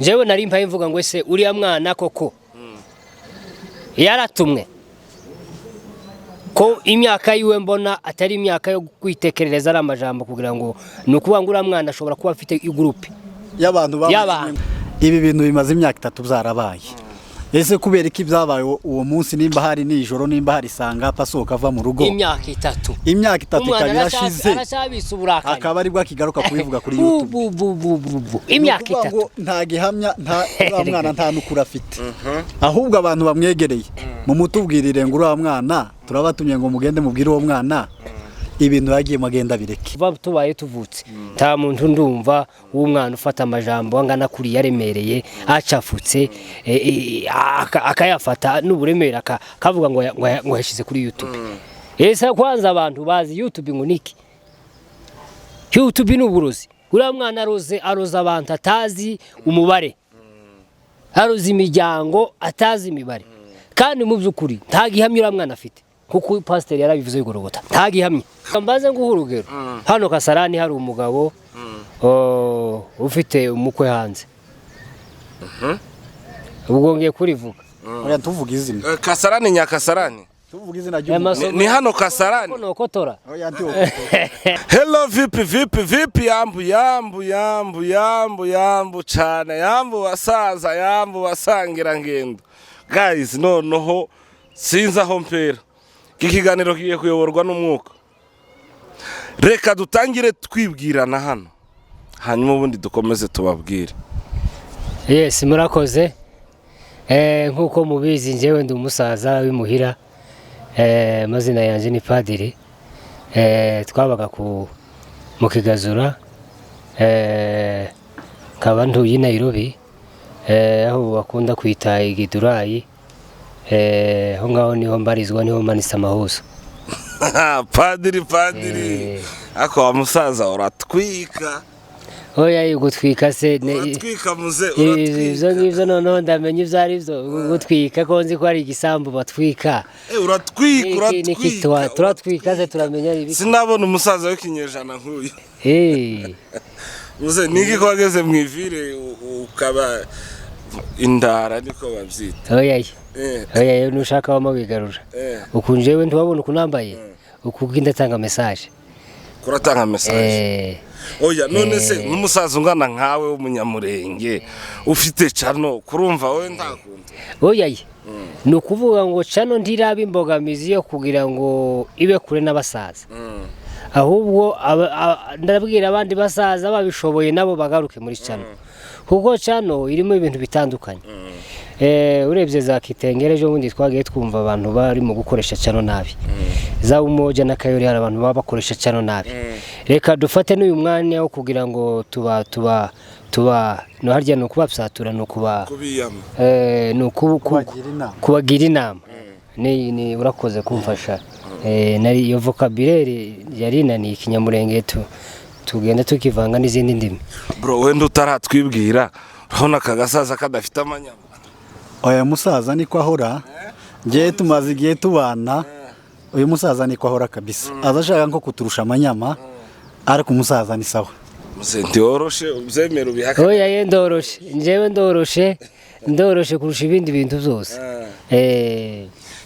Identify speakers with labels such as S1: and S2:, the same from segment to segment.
S1: Njyewe nari mpaye mvuga ngo: ese uriya mwana koko yaratumwe, ko imyaka yiwe mbona atari imyaka yo kwitekerereza, ari amajambo kugira ngo ni ukuvuga ngo uriya mwana ashobora kuba afite igurupe
S2: y'abantu
S1: y'abantu.
S2: Ibi bintu bimaze imyaka 3 byarabaye. Ese kubera iki byabaye uwo munsi, nimba hari nijoro, nimba hari sangapa asohoka ava mu rugo?
S1: Imyaka 3.
S2: Imyaka 3
S1: Umwana
S2: ikaba irashize,
S1: aracyabitse uburakari,
S2: akaba aribwo akigaruka kubivuga kuri YouTube.
S1: Bu, bu, bu, bu, bu. Imyaka
S2: Ni ukuvuga
S1: 3.
S2: ngo nta gihamya, nta uriya mwana nta n'ukuri afite. Ahubwo abantu bamwegereye mumutubwirire ngo uriya mwana turabatumye ngo mugende mubwire uwo mwana ibintu yagiyemo agenda bireke.
S1: Kuva tubaye tuvutse, nta muntu ndumva w'umwana ufata amajambo angana kuriya, aremereye, acafutse, akayafata n'uburemere, akavuga ngo yashyize kuri YouTube. Ese kwanza abantu bazi YouTube ngo niki? YouTube ni uburozi. Uriya mwana aroze, aroza abantu atazi umubare, aroza imiryango atazi imibare. Kandi mu by'ukuri nta gihamya uriya mwana afite, kuko pasiteri yarabivuze bigorogota, nta gihamya. Mbaze nguhe urugero: hano Kasarani hari umugabo, oh, ufite umukwe hanze. Ubwo ngiye kurivuga.
S2: Oya, tuvuga izina.
S3: Kasarani, Nyakasarani.
S2: Tuvuga izina
S1: Aya
S2: ry'umugabo.
S3: Ni hano Kasarani.
S1: Ko nokotora.
S2: Oya, ntiwokotora.
S3: Hello, vipi vipi vipi? Yambu yambu yambu yambu yambu cane, yambu basaza, yambu basangira ngendo. Guys, noneho sinzi aho mpera. Iki kiganiro kigiye kuyoborwa n'umwuka. Reka dutangire twibwirana hano, hanyuma ubundi dukomeze tubabwire.
S1: Yes, murakoze. Nk'uko mubizi, njyewe ndi umusaza w'imuhira. Amazina yanjye ni Padiri. Twabaga ku mu Kigazura, nkaba ntuye i Nairobi, aho bakunda kwita Igidurayi. Aho ngaho niho mbarizwa, niho manitse amahuzo.
S3: Padiri, padiri, ako wa musaza uratwika.
S1: Oya, gutwika se
S3: Uratwika muze.
S1: Ibyo
S3: Uratwika.
S1: ngibyo noneho ndamenya ibyo ari byo. Gutwika ko nzi ko ari igisambu batwika.
S3: Uratwika.
S1: Niki
S3: Uratwika.
S1: Turatwika se turamenya ari ibiki?
S3: Sinabona umusaza w'ikinyejana nk'uyu. Muze, niki ko wageze mu ivire ukaba indara, niko babyita?
S1: Oya oya, yewe nushaka wama wigarura. Uku njyewe ntiwabona uku nambaye, uku ndatanga message.
S3: Kuratanga message?
S1: Eh.
S3: Oya, none se nk'umusaza ungana nkawe w'umunyamurenge ufite channel, kurumva wowe ntakunda?
S1: Oya ye, ni ukuvuga ngo channel ntiraba imbogamizi yo kugira ngo ibe kure n'abasaza. Ahubwo ndabwira abandi basaza babishoboye nabo bagaruke muri channel, kuko channel irimo ibintu bitandukanye. Urebye za Kitengere ejo bundi twagiye twumva abantu barimo gukoresha channel nabi, za Umoja na Kayori hari abantu baba bakoresha channel nabi. Reka dufate n'uyu mwanya wo kugira ngo tuba no harya ni ukubapsatura, ni ukuba
S3: Kubiyama.
S1: Ni
S2: Kubagira inama.
S1: Kubagira inama. Ni urakoze kumfasha. Nari iyo vocabulaire yari inaniye, ikinyamurenge tugenda tukivanga n'izindi ndimi.
S3: Bro, wenda utaratwibwira, urabona aka gasaza kadafite amanyama?
S2: Oya, musaza niko ahora. Ngewe tumaze igihe tubana, uyu musaza niko ahora kabisa, aza ashaka nko kuturusha amanyama, ariko umusaza ni sawa.
S3: Muze, ntiworoshe, ubyemere ubihakane.
S1: Oya ye, ndoroshe, njyewe ndoroshe, ndoroshe kurusha ibindi bintu byose.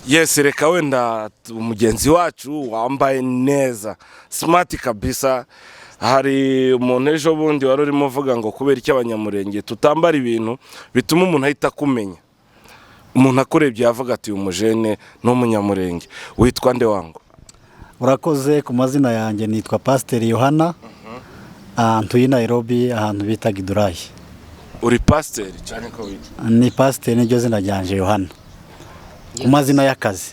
S3: Yes, reka wenda mugenzi wacu wambaye neza, smart kabisa. Hari umuntu ejo bundi wari urimo uvuga ngo kubera iki abanyamurenge tutambara ibintu bituma umuntu ahita akumenya, umuntu akurebye yavuga ati uyu mujene ni umunyamurenge. Witwa nde wangu?
S2: Urakoze. Ku mazina yanjye nitwa Pasiteri Yohana. Ntuye i Nairobi ahantu bita Gidurayi.
S3: Uri pasiteri cyane ko witwa?
S2: Ni pasiteri, niryo zina ryanjye, Yohana ku mazina y'akazi.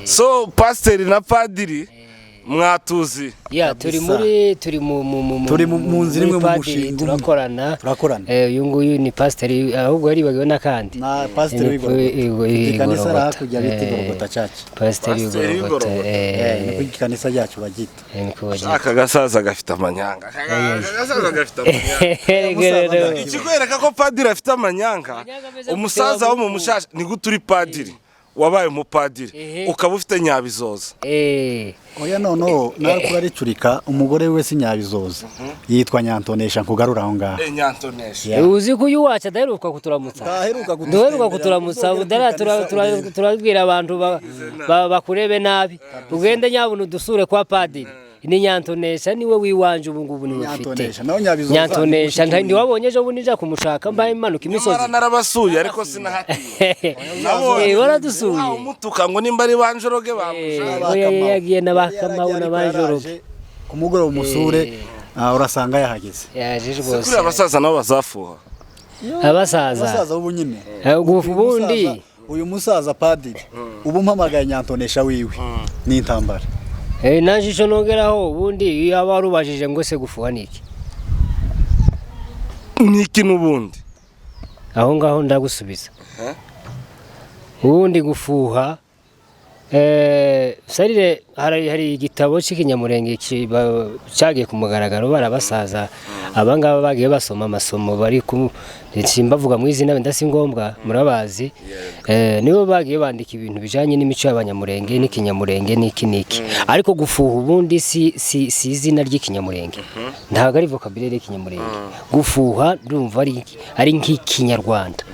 S3: So pasiteri na padiri mwatuzi?
S1: Ya, turi
S2: Kabisa.
S1: muri turi mu mu mu
S2: Turi mu nzira imwe,
S1: muri
S2: mu
S1: padiri,
S2: mushinga umwe.
S1: Turakorana.
S2: Turakorana.
S1: Uyu nguyu ni pasiteri, ahubwo yaribagiwe n'akandi.
S2: Na pasiteri
S1: Ni
S2: w'Igorogota. Ikanisa
S1: Igorogota.
S2: hakurya bita Igorogota Church.
S1: Pasiteri
S3: Pasiteri
S1: w'Igorogota.
S3: w'Igorogota.
S2: Niko ikanisa ryacu bagita.
S1: Niko bagira.
S3: Aka gasaza gafite amanyanga, aka gasaza gafite amanyanga. Ikikwereka ko padiri afite amanyanga,
S1: Amanyanga ameze
S3: umusaza wo mu
S1: gute?
S3: mushasha, ni gute uri padiri? Wabaye umupadiri,
S1: Ehe.
S3: ukaba ufite Nyabizoza.
S2: Oya, noneho nawe aricurika, umugore we si Nyabizoza, yitwa Nyantonesha. Nkugarura aho ngaho.
S3: Nyantonesha.
S2: Yeah.
S1: Uzi ko uyu wacu adaheruka kuturamutsa?
S2: Ntaheruka.
S1: Duheruka kuturamutsa budara. Turabwira abantu bakurebe nabi, ugende nyabuna udusure kwa padiri. Ni Nyantonesha, niwe wiwanje ubu ngubu, niwe mfite.
S2: Nyantonesha. Naho Nyabizoza
S1: Nyantonesha
S2: ni mushiki.
S1: Ntiwabonye ejo bundi nja kumushaka mbaye manuka imisozi?
S3: Nyamara narabasuye, ariko sinahatiye.
S1: Waradusuye.
S3: Ntawe umutuka ngo nimba ari banjoroge bamushaka.
S1: Oya, yagiye na ba Kamau na ba Njoroge.
S2: Ku mugoroba umusure, urasanga yahageze.
S1: Yaje rwose.
S3: Kuriya abasaza nabo bazafuha.
S1: Abasaza.
S2: Abasaza ubu nyine.
S1: Ubu ubundi.
S2: Uyu musaza padiri ubu mpamagaye Nyantonesha wiwe ni intambara.
S1: Naje ico nongeraho, ubundi iyo aba warubajije ngo se gufuha ni iki?
S3: Niki n'ubundi?
S1: Aho ngaho ndagusubiza. Ubundi gufuha, sarire hari igitabo cy'ikinyamurenge cyagiye ku mugaragaro. Barabasaza abangaba bagiye basoma amasomo bari ku simbavuga mu izina wenda si ngombwa, murabazi. Nibo bagiye bandika ibintu bijanye n'imico y'abanyamurenge n'ikinyamurenge n'iki n'iki. Ariko gufuha ubundi si izina ry'ikinyamurenge, ntabwo ari vocabulaire y'ikinyamurenge. Gufuha ndumva ari nk'ikinyarwanda.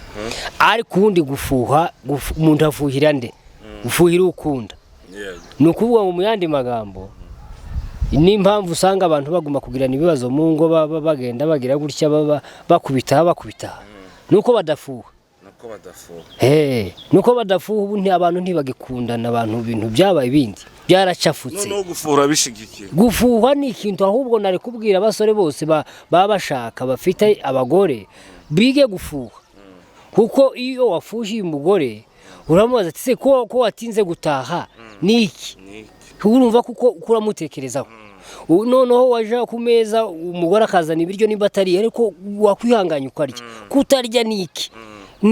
S1: Ariko ubundi gufuha, umuntu afuhira nde? Ufuhira ukunda. Ni ukuvuga ngo mu yandi magambo, n'impamvu usanga abantu baguma kugirana ibibazo mu ngo, baba bagenda bagira gutya, baba bakubita aha, bakubita aha, nuko badafuha.
S3: Nako badafuha.
S1: Nuko badafuha. Ubu abantu ntibagikundana, abantu ibintu byabaye ibindi, byaracafutse.
S3: Noneho gufuhura bishigikiye.
S1: Gufuhwa ni ikintu ahubwo nari kubwira abasore bose baba bashaka bafite abagore bige gufuha, kuko iyo wafuhiye umugore uramubaza ati: "Se ko watinze gutaha ni iki?" Urumva kuko uko uramutekerezaho. Noneho waje ku meza, umugore akazana ibiryo, nimba atariye, ariko wakwihanganya ukarya. Kutarya ni iki?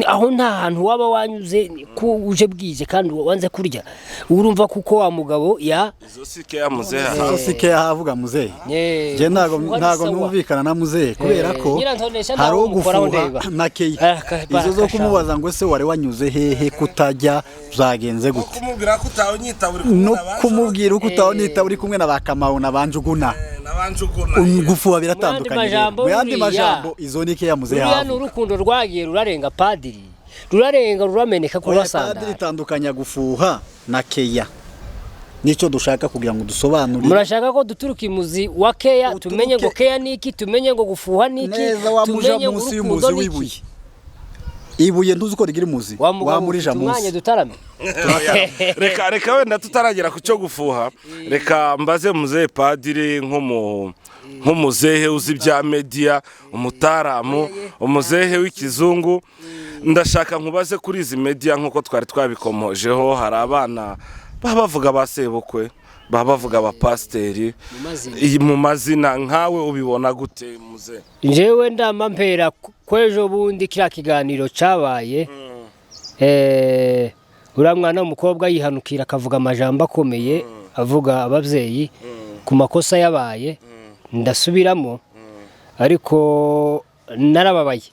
S1: Aho nta hantu waba wanyuze ko uje bwije kandi wanze kurya? Urumva kuko wa mugabo ya
S3: Izo si keya, muzehe.
S2: Izo si keya havuga muzehe. Njye ntago
S1: Gufuha ni
S2: ntago
S1: sawa.
S2: numvikana na muzehe kubera ko
S1: Nyirantonesha
S2: hari
S1: ntawe umukoraho
S2: ugufuha
S1: ndeba.
S2: na keya. Izo zo kumubaza ngo ese wari wanyuze hehe, kutajya byagenze
S3: No
S2: gute?
S3: kumubwira ko utawe unyita buri kumwe
S2: No
S3: na ba
S2: kumubwira uko utawunita uri kumwe na ba Kamau na ba Njuguna.
S3: Na ba Njuguna.
S2: Gufuha biratandukanye rero.
S1: Majambo
S2: Mu yandi
S1: ruriya.
S2: majambo, izo ni keya muzehe
S1: Ruriya ni
S2: havuga.
S1: urukundo rwagiye rurarenga padiri, rurarenga, rurameneka,
S2: Oya, padiri,
S1: kurasandara.
S2: tandukanya gufuha na keya, nicyo dushaka kugira ngo dusobanurire.
S1: Murashaka ko duturuka imuzi wa keya?
S2: Uturuke-
S1: Tumenye ngo keya ni iki, tumenye ngo gufuha ni iki,
S2: Neza wamuja
S1: tumenye ngo
S2: munsi
S1: urukundo
S2: y'umuzi
S1: ni
S2: w'ibuye.
S1: iki.
S2: Ibuye ntuzi ko rigira umuzi?
S1: Wa mugabo,
S2: Wamurija
S1: ufite umwanya
S2: munsi.
S1: dutarame?
S3: Reka wenda tutaragera ku cyo gufuha, reka mbaze muzehe padiri nk'umuzehe uzi ibya media, umutaramu, umuzehe w'ikizungu. Ndashaka nkubaze kuri izi media nk'uko twari twabikomojeho. Hari abana baba bavuga ba sebukwe, baba bavuga abapasiteri
S1: mazina.
S3: Iyi mu mazina, nkawe ubibona gute, muzehe?
S1: Njyewe ndamba mpera kw'ejo bundi kiriya kiganiro cyabaye, uriya mwana w'umukobwa yihanukira akavuga amajambo akomeye, avuga ababyeyi ku makosa yabaye. Ndasubiramo, ariko narababaye.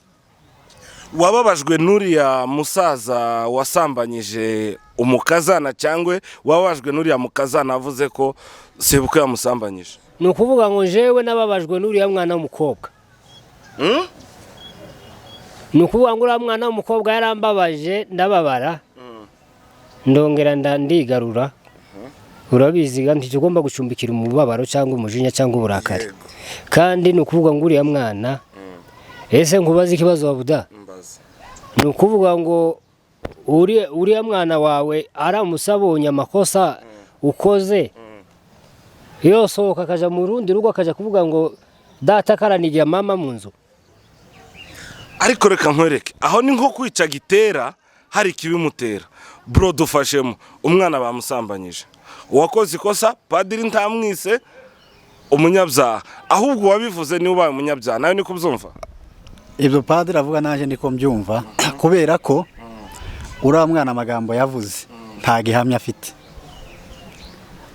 S3: Wababajwe n'uriya musaza wasambanyije umukazana, cyangwa wababajwe n'uriya mukazana avuze ko sebukwe yamusambanyije?
S1: Ni ukuvuga ngo njyewe nababajwe n'uriya mwana w'umukobwa. Ni ukuvuga ngo uriya mwana w'umukobwa yarambabaje, ndababara, ndongera ndigarura. Urabizi ntitugomba gucumbikira umubabaro cyangwa umujinya cyangwa uburakari. Kandi ni ukuvuga ngo uriya mwana, ese nkubaze ikibazo wabuda? Ni ukuvuga ngo uriya mwana wawe aramutse abonye amakosa ukoze, yosohoka akaja mu rundi rugo akajya kuvuga ngo data karanigira mama mu nzu?
S3: Ariko reka nkwereke, aho ni nko kwica gitera hari ikibimutera. Bro, dufashemo, umwana bamusambanyije, uwakoze ikosa padiri ntamwise umunyabyaha, ahubwo uwabivuze niwe ubaye umunyabyaha. Nawe niko ubyumva?
S2: Ibyo padiri avuga nanjye niko mbyumva, kubera ko uriya mwana amagambo yavuze nta gihamya afite.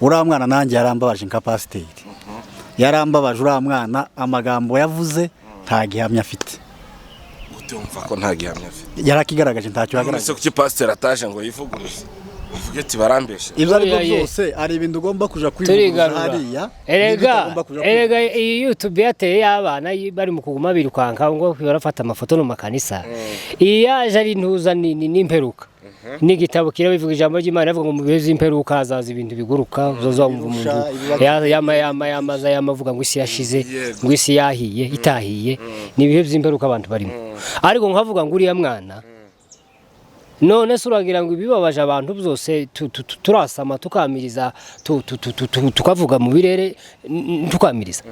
S2: Uriya mwana nanjye yarambabaje nka pasiteri, yarambabaje. Uriya mwana amagambo yavuze nta gihamya afite.
S3: Gute wumva ko nta gihamya afite?
S2: Yarakigaragaje, ntacyo
S3: None
S2: yagaragaje.
S3: se kuki pasiteri ataje ngo yivuguruze, uvuge ati barambeshe?
S2: Ibyo ari byo
S1: Oya, ye.
S2: byose, hari ibintu ugomba kuja kwivuguruza
S1: Turigarura.
S2: hariya n'ibyo
S1: Erega
S2: utagomba kuja
S1: erega
S2: kwivuguruza.
S1: iyi YouTube yateye y'abana bari mu kuguma birukanka ngo barafata amafoto no makanisa, iyi yaje ari ntuza n'imperuka, n'igitabo kirabivuga, ijambo ry'Imana rivuga ngo mu bihe by'imperuka hazaza ibintu biguruka, uzazumva umuntu
S2: Ibirusha, ibibazo.
S1: Yama yama yamaza yamavuga ngo isi yashize,
S3: Yego.
S1: ngo isi yahiye itahiye. Ni ibihe by'imperuka abantu barimo. Ariko nkavuga ngo uriya mwana, none se uragira ngo ibibabaje abantu byose turasama tukamiriza, tukavuga mu birere, tukamiriza?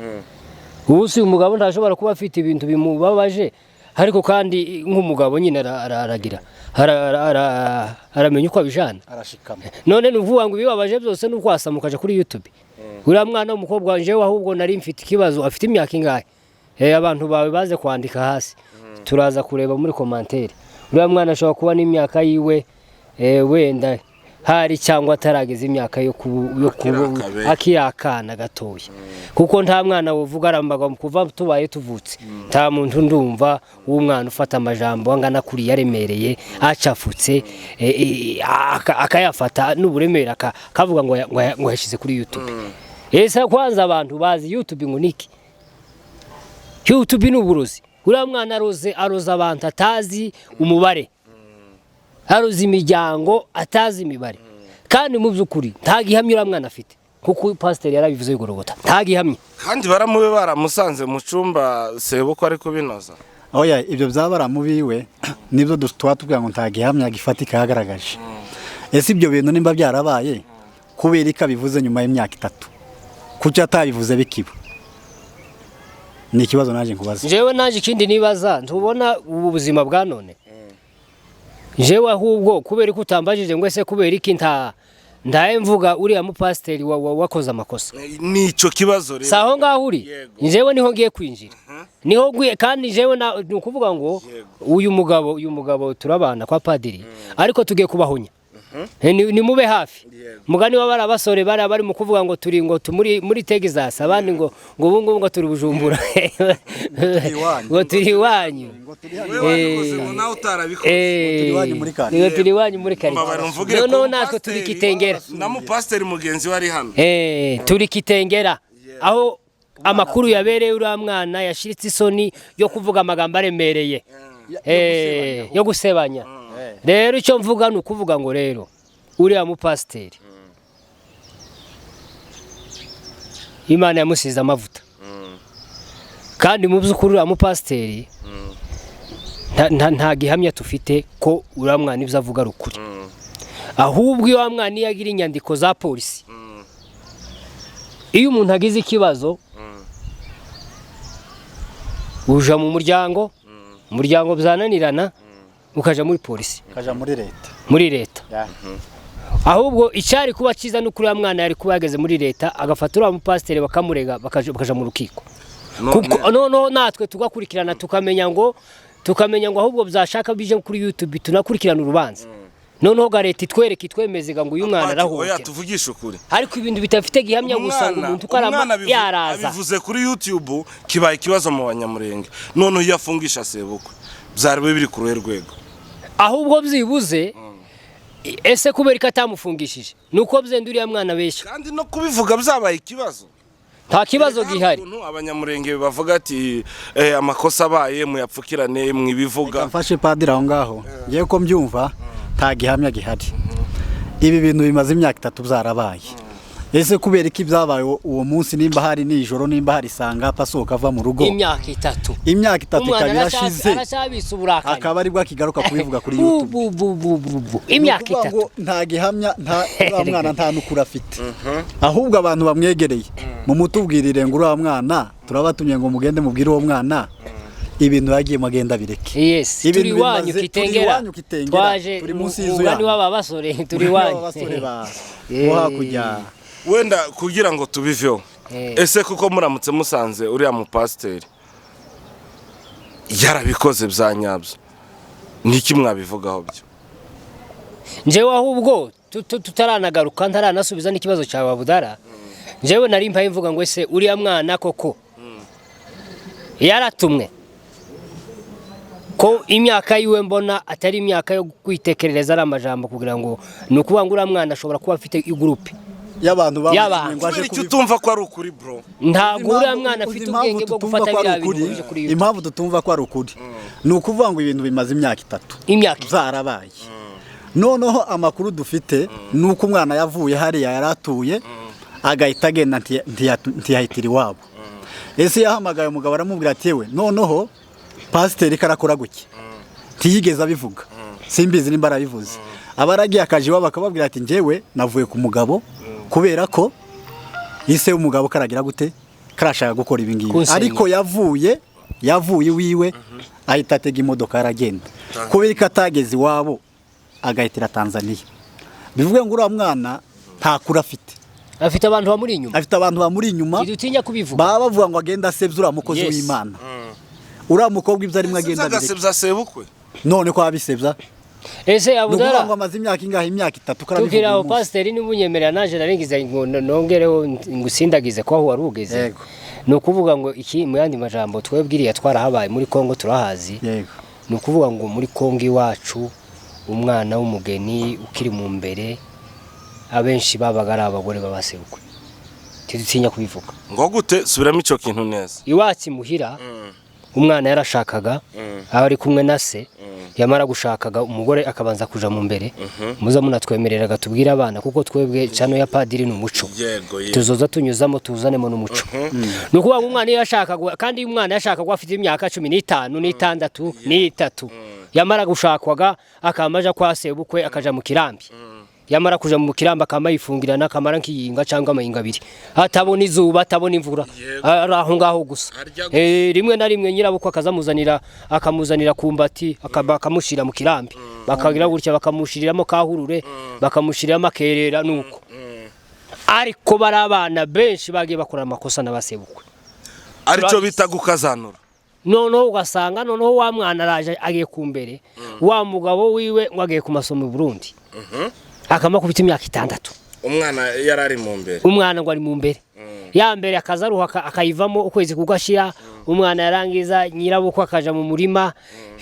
S1: Ubu si umugabo ntashobora kuba afite ibintu bimubabaje, ariko kandi nk'umugabo nyine aragira aramenya uko abijana.
S2: Arashikama.
S1: None ni ukuvuga ngo ibibabaje byose ni ukwasama ukaja kuri YouTube? Uriya mwana w'umukobwa wanje, ahubwo nari mfite ikibazo, afite imyaka ingahe? Abantu bawe baze kwandika hasi, turaza kureba muri commentaire. Uriya mwana ashobora kuba n'imyaka yiwe wenda hari cyangwa atarageza imyaka yo
S3: Akiri
S1: kubu
S3: akabe.
S1: Akiri akana gatoya, kuko nta mwana wovuga arambaga kuva tubaye tuvutse, nta muntu ndumva w'umwana ufata amajambo angana kuriya, aremereye, acafutse, akayafata n'uburemere, akavuga ngo yashyize kuri YouTube. Ese kwanza abantu bazi YouTube ngo niki? YouTube ni uburozi. Uriya mwana aroze, aroza abantu atazi umubare, aroza imiryango atazi imibare. Kandi mu by'ukuri nta gihamya uriya mwana afite, kuko pasiteri yarabivuze bigorogota, nta gihamya.
S3: Kandi baramube baramusanze mu cyumba sebukwe ari kubinoza.
S2: Oya, ibyo byaba mubiwe nibyo tuba tubwira ngo nta gihamya gifatika yagaragaje. Ese ibyo bintu nimba byarabaye, kubera ko abivuze nyuma y'imyaka 3, kuki atabivuze bikiba? Ni ikibazo naje nkubaza.
S1: Njyewe naje ikindi nibaza, ntubona ubu buzima bwa none? Njyewe ahubwo kubera ko utambajije ngo ese kubera iki nta ndaye mvuga uriya mupasiteri wakoze amakosa?
S3: Nicyo kibazo rero.
S1: Si aho ngaho uri?
S3: Yego.
S1: Njyewe niho ngiye kwinjira, niho ngiye. Kandi njyewe ni ukuvuga ngo uyu mugabo turabana kwa padiri, ariko tugiye kubahunya. Ni mube hafi.
S3: Yego.
S1: Mugani wa bari abasore bari bari mu kuvuga ngo turi ngo muri Texas, abandi ngo ubu ngubu ngo turi Bujumbura,
S2: iwanyu.
S1: ngo turi iwanyu.
S3: Wowe wabikoze ngo nawe utarabikoze.
S2: Turi iwanyu muri quartier.
S1: Ngo turi iwanyu muri quartier.
S3: Mbabara umvugire
S1: Noneho
S3: ku
S1: natwe turi
S3: mupasiteri
S1: Kitengera.
S3: Na mupasiteri mugenzi we ari hano.
S1: Turi Kitengera aho amakuru yabereye. Uriya mwana yashiritse isoni yo kuvuga amagambo aremereye, yo gusebanya. Rero icyo mvuga ni ukuvuga ngo rero uriya mupasiteri, Imana yamusize amavuta. Kandi mu by'ukuri uriya mupasiteri nta gihamya tufite ko uriya mwana ibyo avuga ari ukuri. Ahubwo iyo wa mwana iyo agira inyandiko za polisi, iyo umuntu agize ikibazo uja mu muryango, umuryango byananirana ukaja muri polisi.
S2: Kaja muri leta.
S1: Muri leta.
S2: Ya.
S1: Ahubwo icyari kuba cyiza ni ukuri uriya mwana yari kuba yageze muri leta, agafata uriya mupasiteri bakamurega, bakaja mu rukiko. Kuko noneho natwe tugakurikirana, tukamenya ngo ahubwo byashaka bije kuri YouTube, tunakurikirana urubanza. Noneho ga leta itwereke, itwemeze ngo uyu mwana
S3: Oya,
S1: arahohotera.
S3: Tuvugishe ukuri.
S1: Ariko ibintu bidafite gihamya gusa, ngo umuntu uko arama
S3: Umwana
S1: yaraza.
S3: abivuze kuri YouTube, kibaye ikibazo mu Banyamurenge. None iyo afungisha sebukwe byari bibe biri ku ruhe rwego?
S1: Ahubwo byibuze, ese kubera ko atamufungishije, ni uko byenda uriya mwana abeshya?
S3: Kandi no kubivuga byabaye ikibazo.
S1: Nta kibazo
S3: Hari
S1: gihari.
S3: ukuntu Abanyamurenge bavuga ati amakosa abaye muyapfukirane mwibivuga.
S2: Mfashe padiri aho ngaho. Ngiye ko mbyumva, nta gihamya gihari. Ibi bintu bimaze imyaka 3 byarabaye. Ese kubera ko ibyabaye uwo munsi, nimba hari nijoro, nimba hari sanga asohoka ava mu rugo,
S1: Imyaka 3.
S2: Imyaka 3
S1: Umwana
S2: ikaba irashize,
S1: aracyabitse uburakari,
S2: akaba aribwo akigaruka kubivuga kuri YouTube.
S1: Bu, bu, bu, bu, bu. Imyaka
S2: Ni ukuvuga
S1: 3.
S2: ngo nta gihamya, nta uriya mwana nta n'ukuri afite. Ahubwo abantu bamwegereye mumutubwirire ngo uriya mwana turabatumye ngo mugende mubwire uwo mwana ibintu yagiyemo agenda bireke.
S1: Yes,
S2: Ibintu
S1: turi iwanyu.
S2: turi
S1: Kitengera.
S2: iwanyu Kitengera.
S1: Twaje
S2: Turi munsi y'inzu
S1: umugani
S2: yanyu.
S1: w'aba basore, turi iwanyu.
S2: Abasore ba bo hakurya.
S3: Wenda kugira ngo tubiveho, ese kuko muramutse musanze uriya mupasiteri yarabikoze bya nyabyo, niki mwabivugaho byo?
S1: Njyewe ahubwo tutaranagaruka, ntaranasubiza n'ikibazo cyawe Abudara, njyewe nari mpaye mvuga ngo ese uriya mwana koko yaratumwe? Ko Ko imyaka yiwe mbona atari imyaka yo kwitekerereza, ari amajambo kugira ngo, ni ukuvuga ngo uriya mwana ashobora kuba afite igurupe
S2: y'abantu
S1: Y'abantu.
S2: bamutumye ngo aje
S3: Kubera icyo
S2: kubivuga.
S3: utumva ko ari ukuri, bro?
S1: Ntabwo uriya mwana
S2: Uzi
S1: afite
S2: impamvu
S1: ubwenge bwo
S2: tutumva
S1: gufata
S2: ko ari
S1: biriya bintu
S2: ukuri?
S1: ngo bije kuri YouTube.
S2: Impamvu tutumva ko ari ukuri ni ukuvuga ngo ibintu bimaze imyaka 3
S1: Imyaka
S2: zarabaye. Noneho amakuru dufite ni uko umwana yavuye hariya yari atuye, agahita agenda, ntiyahitira iwabo. Ese yahamagaye umugabo aramubwira ati: "Yewe, noneho pasiteri karakora guke?" Ntiyigeze abivuga, simbizi nimba arabivuze. Aba aragiye akaje iwabo akababwira ati: "Njyewe navuye ku mugabo kubera ko ise w'umugabo karagira gute, karashaka gukora ibi ngibi."
S1: Kunsenya.
S2: Ariko yavuye iwiwe ahita atega imodoka aragenda. Kubera ko atageze iwabo, agahitira Tanzania, bivuge ngo uriya mwana nta kuri afite.
S1: Afite abantu bamuri inyuma.
S2: Afite abantu bamuri inyuma.
S1: Ntidutinya kubivuga.
S2: Baba bavuga ngo agenda asebya uriya mukozi w'Imana, uriya mukobwa ibyo arimo agenda abireke.
S3: Agasebya sebukwe.
S2: None ko abisebya,
S1: Ese
S2: ni ukuvuga
S1: Abudara,
S2: ngo amaze imyaka ingahe? Imyaka 3 karabivuga
S1: tukiri aho,
S2: uyu munsi.
S1: pasiteri, niba unyemerera naje narengiza ngo nongereho ngusindagize ko aho wari ugeze.
S2: Yego.
S1: Ni ukuvuga ngo iki, mu yandi majambo, twebwe iriya twarahabaye muri Kongo, turahazi. Ni ukuvuga ngo muri Kongo iwacu, umwana w'umugeni ukiri mu mbere, abenshi babaga ari abagore b'abasebukwe. Ntidutinya kubivuga.
S3: Ngo gute? Subiramo icyo kintu neza.
S1: Iwacu imuhira, umwana yarashakaga, aba ari kumwe na se, yamara gushakaga umugore akabanza kuja mu mbere. Muza munatwemereraga tubwire abana, kuko twebwe channel ya padiri ni umuco.
S3: Yego.
S1: Tuzoza tunyuzamo tuzanemo n'umuco. Ni ukuvuga ngo umwana iyo yashakaga, kandi iyo umwana yashakaga afite imyaka 15 n'itandatu n'itatu, yamara gushakwaga akama aja kwa sebukwe, akaja mu kirambi. Yamara kuja mu kirambi akama yifungirana, akamara nk'iyinga cyangwa amayinga abiri, atabona izuba, atabona imvura, ari aho ngaho gusa.
S3: Arya gusa.
S1: Rimwe na rimwe nyirabukwe akazamuzanira, akamuzanira kumbati, akamushyira mu kirambi, bakagira gutya bakamushiriramo kahurure, bakamushiriramo akerera nuko. Ariko bari abana benshi bagiye bakora amakosa n'abasebukwe.
S3: Aricyo bita gukazanura.
S1: Noneho ugasanga noneho wa mwana araje agiye ku mbere, wa mugabo wiwe ngo agiye ku masomo i Burundi, akamakubita imyaka 6.
S3: Umwana yari ari mu mbere.
S1: Umwana ngo ari mu mbere ya mbere, akazaruha akayivamo, ukwezi kugashira. Umwana yarangiza, nyirabukwe akaja mu murima,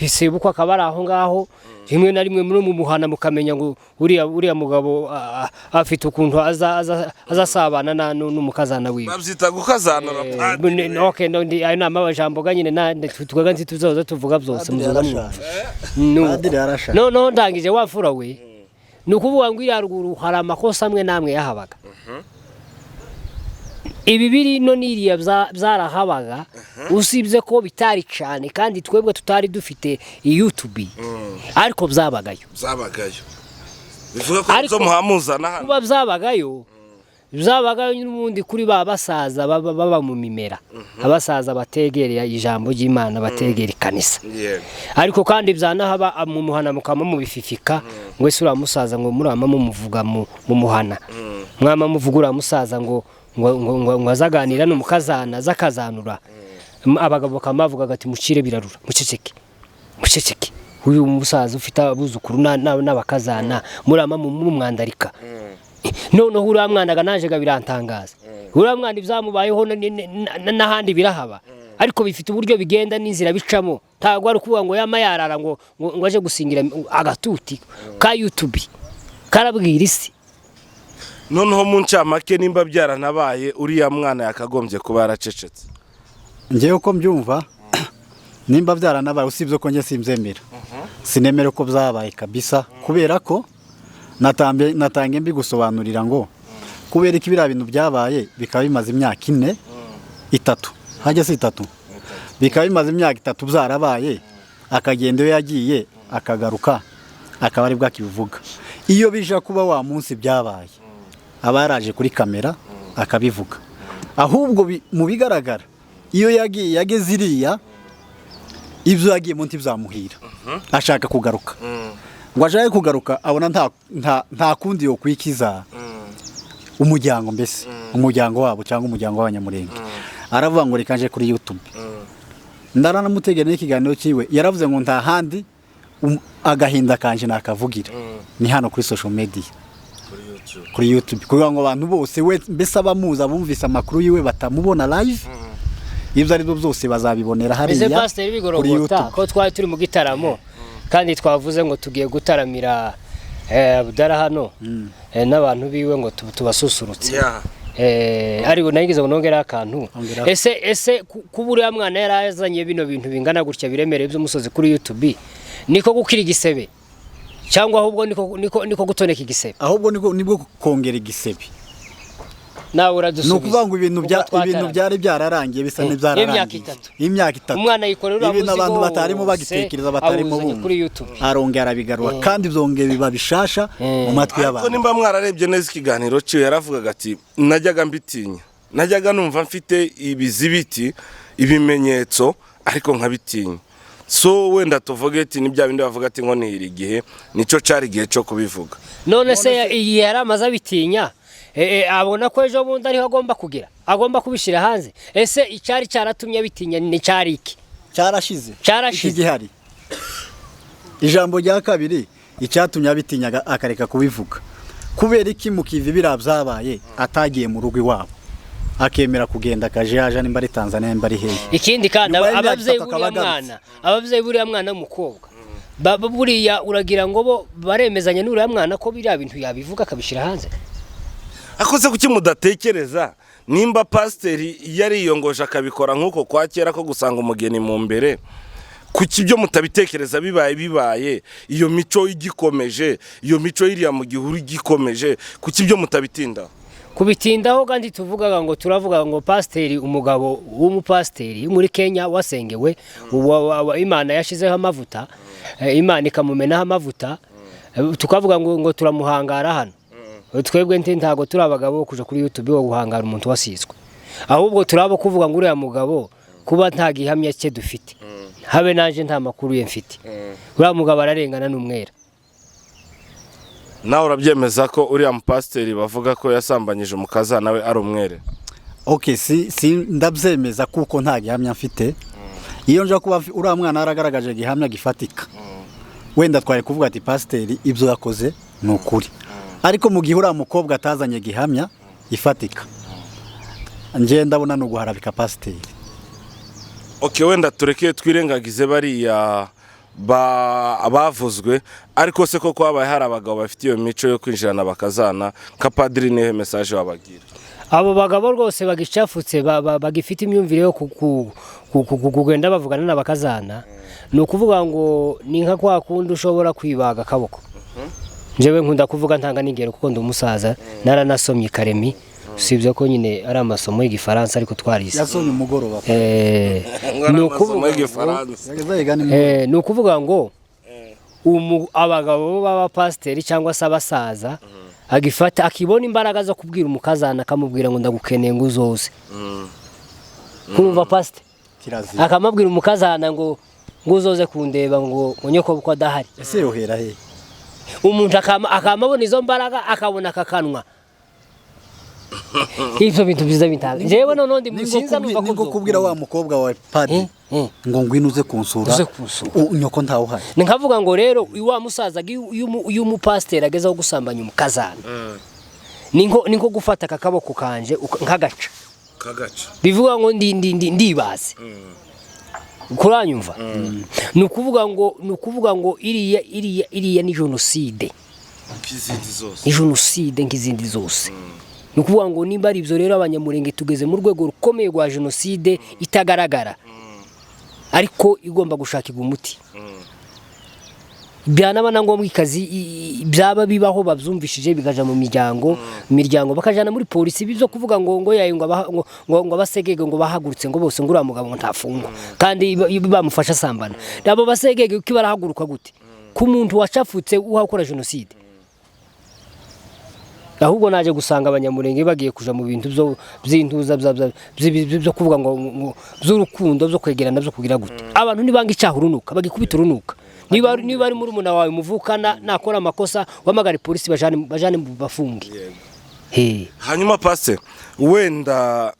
S1: sebukwe akaba ari aho ngaho. Rimwe na rimwe muri mu muhana mukamenya ngo uriya mugabo afite ukuntu aza azasabana n'umukazana wiwe.
S3: Babyita gukazanura, padiri.
S1: Okay, no, ayo ni amajambo ga nyine twebwe ntituzoza tuvuga byose.
S2: Padiri
S1: Muzoza
S2: yarashaje.
S1: mwumva.
S2: Padiri yarashaje.
S1: Noneho ndangije, wafura we, ni ukuvuga ngo iriya ruguru hari amakosa amwe n'amwe yahabaga. Ibi biri no n'iriya byarahabaga, usibye ko bitari cyane kandi twebwe tutari dufite YouTube, ariko byabagayo.
S3: Byabagayo, bivuga ko
S1: Ariko
S3: zo muhamuzana hano.
S1: Kuba byabagayo n'ubundi kuri ba basaza baba mu mimera, abasaza bategereye ijambo ry'Imana, bategera ikanisa. Ariko kandi byanahaba mu muhana mukama mubififika ngo ese uriya musaza ngo murama mumuvuga mu muhana, mwama muvuga uriya musaza ngo azaganira n'umukazana azakazanura. Abagabo bakaba bavugaga ati: "Mucire birarura, muceceke, muceceke, uyu musaza ufite abuzukuru n'abakazana murama mumwandarika." Noneho uriya mwana ga naje ga birantangaza. Uriya mwana ibyamubayeho n'ahandi birahaba, ariko bifite uburyo bigenda n'inzira bicamo. Ntabwo ari ukuvuga ngo yama yarara ngo aje gusingira agatuti ka YouTube karabwira isi.
S3: Noneho mu ncamake, nimba byaranabaye, uriya mwana yakagombye kuba yaracecetse.
S2: Ngewe uko mbyumva, nimba byaranabaye, usibye ko njye simbyemera, sinemere ko byabaye kabisa, kubera ko natange mbigusobanurira ngo kubera ko biriya bintu byabaye bikaba bimaze imyaka 4, 3, hajya si 3, bikaba bimaze imyaka 3 byarabaye, akagenda iyo yagiye, akagaruka akaba aribwo akibivuga. Iyo bija kuba wa munsi byabaye, aba yaraje kuri kamera akabivuga. Ahubwo mu bigaragara, iyo yagiye yageze iriya, ibyo yagiyemo ntibyamuhira, ashaka kugaruka. Ngo ashake kugaruka, abona nta kundi yo kwikiza umuryango, mbese umuryango wabo cyangwa umuryango w'Abanyamurenge, aravuga ngo reka nje kuri YouTube. Ndaranamutegera n'ikiganiro cyiwe, yaravuze ngo nta handi agahinda kanje nakavugira, ni hano kuri social media, kuri YouTube, kugira ngo abantu bose we mbese abamuzi, abumvise amakuru yiwe batamubona live. Ibyo ari byo byose bazabibonera
S1: Ese
S2: hariya
S1: pasiteri
S2: kuri
S1: bigorogota
S2: YouTube.
S1: ko twari turi mu gitaramo kandi twavuze ngo tugiye gutaramira Abdara hano n'abantu biwe ngo tubasusurutse. Ariko nagize ngo nongere akantu.
S2: Ongeraho.
S1: Ese kuba uriya mwana yarazanye bino bintu bingana gutya biremereye by'umusozi kuri YouTube, niko gukira igisebe cyangwa ahubwo niko gutoneka igisebe?
S2: Ahubwo nibwo kongera igisebe.
S1: Nawe
S2: Ni
S1: uradusubiza.
S2: ukuvuga ngo ibintu
S1: Ubwo
S2: bya ibintu
S1: twataramye.
S2: byari byararangiye, bisa n'ibyararangiye.
S1: Y'imyaka itatu.
S2: Y'imyaka 3.
S1: Umwana yikorera uriya
S2: Ibintu abantu
S1: muzigo
S2: batarimo
S1: wose,
S2: bagitekereza, batarimo
S1: awuzanye
S2: bumva.
S1: kuri YouTube.
S2: Arongera arabigarura kandi byongera biba bishasha mu matwi
S3: Ariko
S2: y'abantu.
S3: nimba mwararebye neza ikiganiro cyiwe, yaravugaga ati: "Najyaga mbitinya, najyaga numva mfite ibizibiti, ibimenyetso, ariko nkabitinya." So wenda tuvuge ati ni bya bindi bavuga ati ngo nihira igihe, nicyo cari igihe cyo kubivuga.
S1: None se iyi yari amaze abitinya, abona ko ejo bundi ariho agomba kugira, agomba kubishyira hanze. Ese icyari cyaratumye abitinya ni cyari iki?
S2: Cyarashize.
S1: Cyarashize.
S2: Iki gihari. Ijambo rya kabiri, icyatumye abitinyaga akareka kubivuga, kubera iki mukiva biriya byabaye atagiye mu rugo iwabo, akemera kugenda akaje yaje, nimba ari Tanzania, nimba ari hehe?
S1: Ikindi kandi,
S2: Nyuma y'imyaka
S1: ababyeyi
S2: 3
S1: buriya
S2: akaba agarutse.
S1: mwana, ababyeyi buriya mwana w'umukobwa, buriya uragira ngo bo baremezanya n'uriya mwana ko biriya bintu yabivuga akabishyira hanze?
S3: Akoze kuki mudatekereza nimba pasiteri yariyongoje akabikora nk'uko kwa kera ko gusanga umugeni mu mbere, kuki ibyo mutabitekereza? Bibaye iyo mico igikomeje, iyo mico iriya mu gihuru igikomeje, kuki ibyo mutabitindaho?
S1: Kubitindaho kandi tuvugaga ngo turavuga ngo pasiteri, umugabo w'umupasiteri muri Kenya wasengewe, Imana yashizeho amavuta, Imana ikamumenaho amavuta, tukavuga ngo turamuhangara hano. Twebwe nti ntago turi abagabo bo kuja kuri YouTube wo guhangara umuntu wasizwe, ahubwo turabo kuvuga ngo uriya mugabo kuba nta gihamya cye dufite, habe naje nta makuru ye mfite, uriya mugabo ararengana n'umwera.
S3: Nawe urabyemeza ko uriya mupasiteri bavuga ko yasambanyije umukazana we ari umwere?
S2: Okay, si ndabyemeza kuko nta gihamya mfite. Iyo nja kuba uriya mwana yaragaragaje gihamya gifatika, wenda twari kuvuga ati pasiteri ibyo yakoze ni ukuri. Ariko mu gihe uriya mukobwa atazanye gihamya ifatika, njye ndabona ni uguharabika pasiteri.
S3: Ok, wenda tureke twirengagize bariya bavuzwe, ariko se koko habaye hari abagabo bafite iyo mico yo kwinjirana bakazana, nka padiri nihe message wabagira?
S1: Abo bagabo rwose bagicafutse, bagifite imyumvire yo kugenda bavugana n'abakazana, ni ukuvuga ngo ni nka kwa kundi ushobora kwibaga akaboko. Njyewe nkunda kuvuga ntanga n'ingero kuko ndi umusaza, naranasomye Karemi, usibye ko nyine ari amasomo y'Igifaransa ariko twarize.
S2: Yasomye umugoroba.
S1: Ni ukuvuga ngo-
S3: Y'igifaransa.
S2: Yageze nimugoroba.
S1: Ni ukuvuga ngo abagabo b'abapasiteri cyangwa se abasaza agifata akibona imbaraga zo kubwira umukazana, akamubwira ngo ndagukeneye ngo uzoze, kumva pasiteri?
S2: Kirazira.
S1: Akamubwira umukazana ngo uzoze kundeba, ngo nyoko ko adahari.
S2: Ese yohera he?
S1: Umuntu akama abona izo mbaraga, akabona akakanwa ibyo bintu byiza bitanga. Njyewe noneho ndi
S2: Ni nko
S1: sinza numva ko
S2: ni nko kubwira wa mukobwa wawe padiri ngo ngwino uze kunsura,
S1: Uze kunsura.
S2: Nyoko ntawe uhari.
S1: Ni nkavuga ngo rero wa musaza iyo umupasiteri agezeho gusambanya umukazana, ni nko gufata aka kaboko kanje nkagaca.
S3: Kagaca.
S1: Bivuga ngo ndi ndibaze kuranyumva. Ni ukuvuga ngo iriya ni jenoside.
S3: Nk'izindi zose.
S1: Ni jenoside nk'izindi zose. Ni ukuvuga ngo nimba ari ibyo rero, Abanyamurenge tugeze mu rwego rukomeye rwa jenoside itagaragara ariko igomba gushakirwa umuti, byanaba na ngombwa ikazi byaba bibaho babyumvishije bikaja mu miryango bakajana muri polisi. Ibyo kuvuga ngo yayo ngo ngo abasegege ngo bahagurutse ngo bose ngo uriya mugabo ngo ntafungwa kandi bamufasha asambana, abo basegege uko barahaguruka gute ku muntu wacafutse uhakora jenoside? Ahubwo naje gusanga Abanyamurenge bagiye kuja mu bintu byo by'intuza byo kuvuga ngo by'urukundo, byo kwegerana, byo kugira gute. Abantu nibanga icyaha urunuka, bagikubita urunuka. Niba ari murumuna wawe muvukana nakora amakosa, wamagare polisi, bajane mu bafunge. He.
S3: Hanyuma pase wenda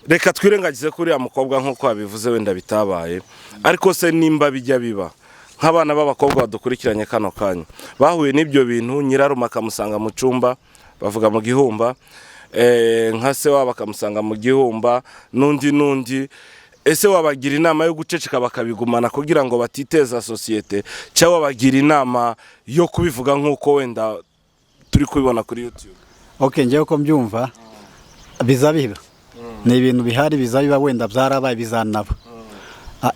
S3: reka twirengagize ko uriya mukobwa nk'uko wabivuze wenda bitabaye, ariko se nimba bijya biba nk'abana b'abakobwa badukurikiranye kano kanya bahuye n'ibyo bintu, nyirarume akamusanga mu cyumba, bavuga mu gihumba, nka se wabo akamusanga mu gihumba n'undi n'undi. Ese wabagira inama yo guceceka bakabigumana kugira ngo batiteza sosiyete, cyangwa wabagira inama yo kubivuga nk'uko wenda turi kubibona kuri YouTube?
S2: Ok, njyewe uko mbyumva, biza biba ni ibintu bihari, biza biba, wenda byarabaye, bizanaba.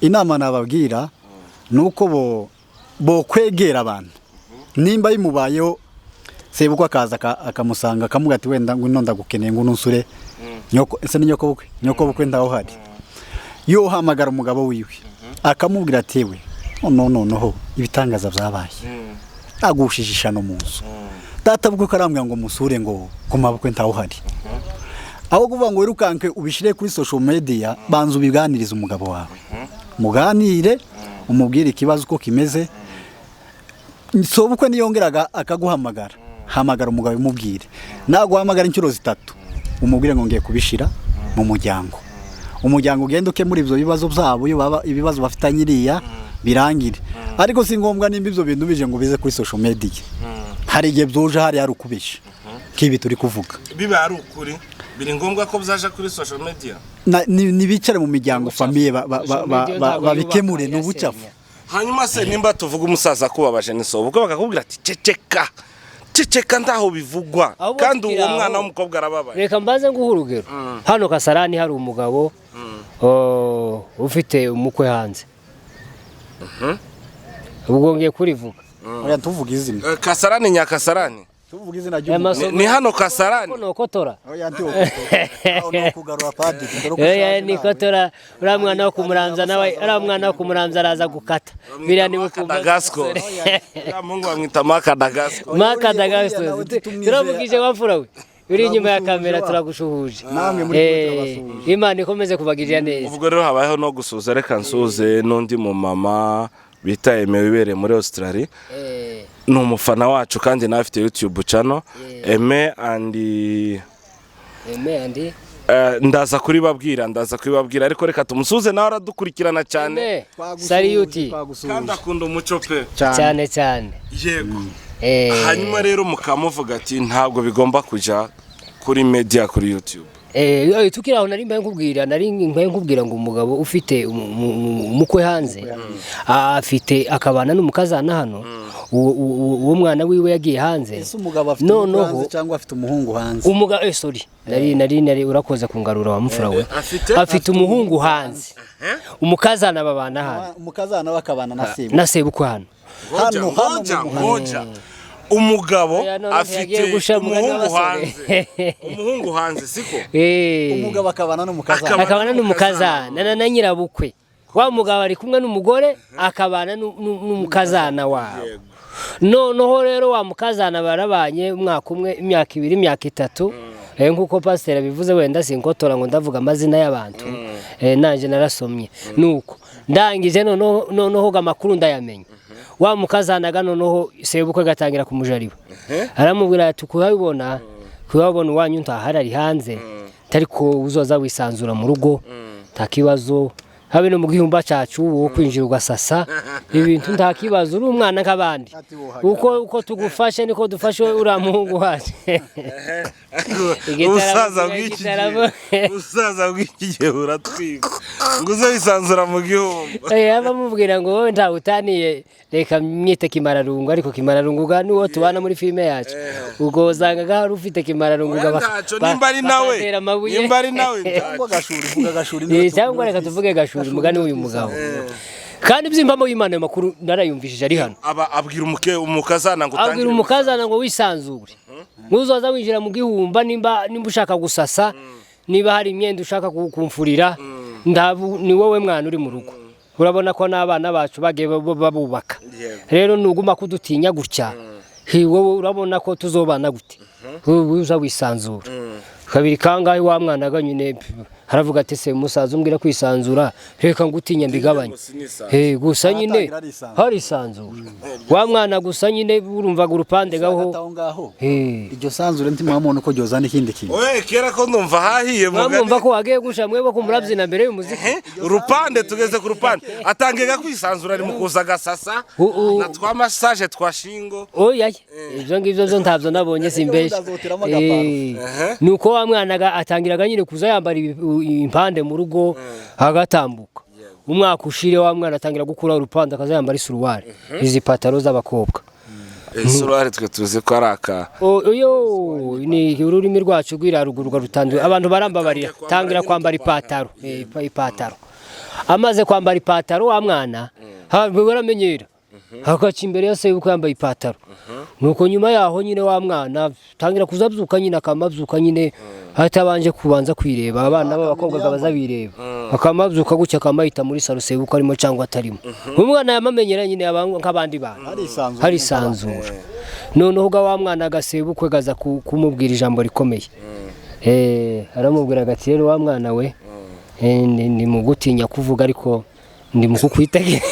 S2: Inama nababwira ni uko bo kwegera abantu nimba bimubayeho, sebukwe akaza akamusanga, akamubwira ati: "Wenda ngwino, ndagukeneye, ngo unsure nyoko." Ese ni nyoko bukwe? Nyoko bukwe ndaho hari, yohamagara umugabo wiwe akamubwira ati: "We, no noneho ibitangaza byabaye, agushije ishano mu nzu, data bukwe karambwira ngo musure, ngo ku mabukwe ntawe uhari." Aho kuvuga ngo wirukanke ubishyire kuri social media, banza ubiganirize umugabo wawe, muganire, umubwire ikibazo uko kimeze. So bukwe niyongeraga akaguhamagara, hamagara umugabo umubwire. Naguhamagara inshuro 3, umubwire ngo ngiye kubishyira mu muryango, umuryango ugenda ukemura ibyo bibazo byabo, iyo baba ibibazo bafitanye iriya birangire. Ariko si ngombwa nimba ibyo bintu bije ngo bize kuri social media. Hari igihe byuje hari hari ukubisha nk'ibi turi kuvuga.
S3: Biba ari ukuri, biri ngombwa ko byaje kuri social media?
S2: Nibicare mu miryango, famille, babikemure, ni ubucafu.
S3: Hanyuma se nimba tuvuga umusaza akubabaje n'isobukwe, bakakubwira ati: "Ceceka, ceceka, ndaho bivugwa."
S1: Ahubwo
S3: Kandi
S1: tukiri
S3: uwo mwana
S1: aho,
S3: w'umukobwa arababaye.
S1: Reka mbanze nguhe urugero. Hano Kasarani hari umugabo, ufite umukwe hanze. Ubwo ngiye kurivuga.
S2: Oya, tuvuga izina.
S3: Kasarani, Nyakasarani?
S2: Tuvuga izina
S1: Aya
S2: ry'umugabo.
S3: Ni hano Kasarani.
S1: Ko nokotora.
S2: Oya, ndi aho ni ukugarura padiri dore uko
S1: Oya,
S2: ushaje
S1: ni
S2: nawe.
S1: kotora uriya mwana wo kumuramza, nawe uriya mwana wo kumuramza araza gukata biriya ni
S3: Madagasco. Uriya muhungu bamwita Makadagasco.
S1: Makadagasco.
S2: Uriya nawe titumwizera.
S1: Turamugije wamfura we uri inyuma ya kamera.
S2: Wa.
S1: Turagushuhuje.
S2: Namwe muri kumwe, turabasuhuje.
S1: Imana ikomeze kubagirira neza.
S3: Ubwo rero habayeho no gusuhuza. Reka nsuhuze n'undi mu mama bita Aime wibereye muri Australia. Ni umufana wacu kandi nawe afite YouTube channel, Aime and
S1: Aime and
S3: Ndaza kuribabwira, ariko reka tumusuhuze, nawe aradukurikirana cyane.
S1: Aime,
S2: Twagusuhuje,
S1: salute.
S2: twagusuhuje.
S3: Kandi akunda umuco pe.
S2: Cyane.
S1: Cyane cyane.
S3: Yego. Hanyuma rero mukamuvuga ati ntabwo bigomba kujya kuri media, kuri YouTube.
S1: Tukiri aho, nari mbaye nkubwira ngo umugabo ufite umukwe hanze, afite akabana n'umukazana hano, uwo mwana wiwe yagiye hanze.
S2: Ese umugabo afite umukwe
S1: Noneho
S2: hanze cyangwa afite umuhungu hanze?
S1: Umugabo, sorry, nari urakoze kungarura wa mfura we.
S3: Afite?
S1: Afite umuhungu hanze, umukazana babana hano.
S2: Umukazana we akabana na sebukwe.
S1: Na sebukwe hano.
S3: Ngoja,
S2: Hano, hano
S3: ngoja,
S2: mu muhanda.
S3: ngoja. Umugabo
S1: Oya, none
S3: afite
S1: ntiyagiye gusha umugani
S3: umuhungu
S1: w'abasore.
S3: hanze, umuhungu hanze, siko?
S2: Umugabo akabana n'umukazana.
S1: Akabana n'umukazana na nyirabukwe. Wa mugabo ari kumwe n'umugore, akabana n'umukazana wabo. Noneho rero wa mukazana barabanye umwaka umwe, imyaka 2, imyaka 3. Nk'uko pasiteri abivuze, wenda sinkotora ngo ndavuga amazina y'abantu. Nanjye narasomye, nuko ndangije noneho amakuru ndayamenya. Wa mukazanaga noneho sebukwe gatangira kumujariba, aramubwira ati: "Kuhabibona iwanyu ntahari, ari hanze, ariko uzoza wisanzura mu rugo, nta kibazo, habe no mu gihumba cyacu wo kwinjira ugasasa ibintu, nta kibazo, uri umwana nk'abandi."
S2: Ati wohagara.
S1: Uko tugufashe niko dufashe uriya muhungu wacu. Igitaramo
S3: Ubusaza bw'iki
S1: igitaramo.
S3: gihe, ubusaza bw'iki gihe buratwika ngo uze wisanzura mu gihumba.
S1: Aba amubwira ngo wowe ntawe utaniye, reka mwite kimararungu, ariko kimararungu ga niwo tubana muri filime yacu. Ubwo usanga hari ufite kimararungu
S3: Oya, ntacyo, nimba ari nawe,
S1: bakatera amabuye.
S3: Nimba ari nawe, ntacyo.
S2: Cyangwa gashuri, vuga gashuri.
S1: Cyangwa reka tuvuge gashuri, umugani w'uyu mugabo. Kandi byimbamo y'Imana, ayo makuru narayumvishije ari hano.
S3: Aba abwira umukazana ngo
S1: Abwira
S3: utangire
S1: umukazana ngo wisanzure, ntuzoza winjira mu gihumba, nimba ushaka gusasa, niba hari imyenda ushaka kumfurira, ndabu ni wowe mwana uri mu rugo. Urabona ko n'abana bacu bagiye babubaka. Rero nuguma kudutinya gutya, hi, wowe urabona ko tuzobana gute? Wowe uza wisanzura kabiri kangahe wa mwana ga nyine. Aravuga ati se musaza umbwira kwisanzura, reka ngutinya mbigabanye.
S3: Gusa nisanzura.
S1: Gusa nyine
S2: Aratangira arisanzura.
S1: harisanzura wa mwana, gusa nyine urumvaga urupande gaho.
S2: Hagati aho ngaho,
S1: Eh.
S2: iryo sanzure ntimwamubona uko ryozana ikindi kintu.
S3: Oye, kera ko ndumva hahiye mugani.
S1: Mwamwumva ko wagiye gusha mwebwe ko murabyina mbere y'umuziki.
S3: Urupande, tugeze ku rupande, atangiye kwisanzura, ari mu kuza agasasa na twa massage twa shingo.
S1: Oya, ibyo ngibyo byo ntabyo nabonye, simbeshya.
S2: Azoteramo agaparo.
S1: Nuko wa mwana atangiraga nyine kuza yambara impande mu rugo agatambuka. Umwaka ushire wa mwana atangira gukura urupande, akaza yambara isuruwari, izi pataro z'abakobwa.
S3: Isuruwari twe tuzi ko ari aka
S1: Oyo ni ururimi rwacu rw'iraruguru rutanduye, abantu barambabarira. Tangira kwambara ipataro, ipataro. Amaze kwambara ipataro wa mwana baramenyera, hakaca imbere yose yuko yambaye ipataro. Nuko nyuma yaho nyine wa mwana tangira kuzabyuka nyine, akamabyuka nyine hatabanje kubanza kwireba. Abana b'abakobwa baza bireba, akamabyuka gutya, akamayita muri salo sebukwe arimo cyangwa atarimo. Umwana yamamenyera nyine aba nk'abandi bantu.
S2: Harisanzura.
S1: Harisanzura. Noneho ga wa mwana agasebukwe gaza kumubwira ijambo rikomeye. Aramubwira ati rero wa mwana we, ni mu gutinya kuvuga ariko ndi mu kukwitegereza.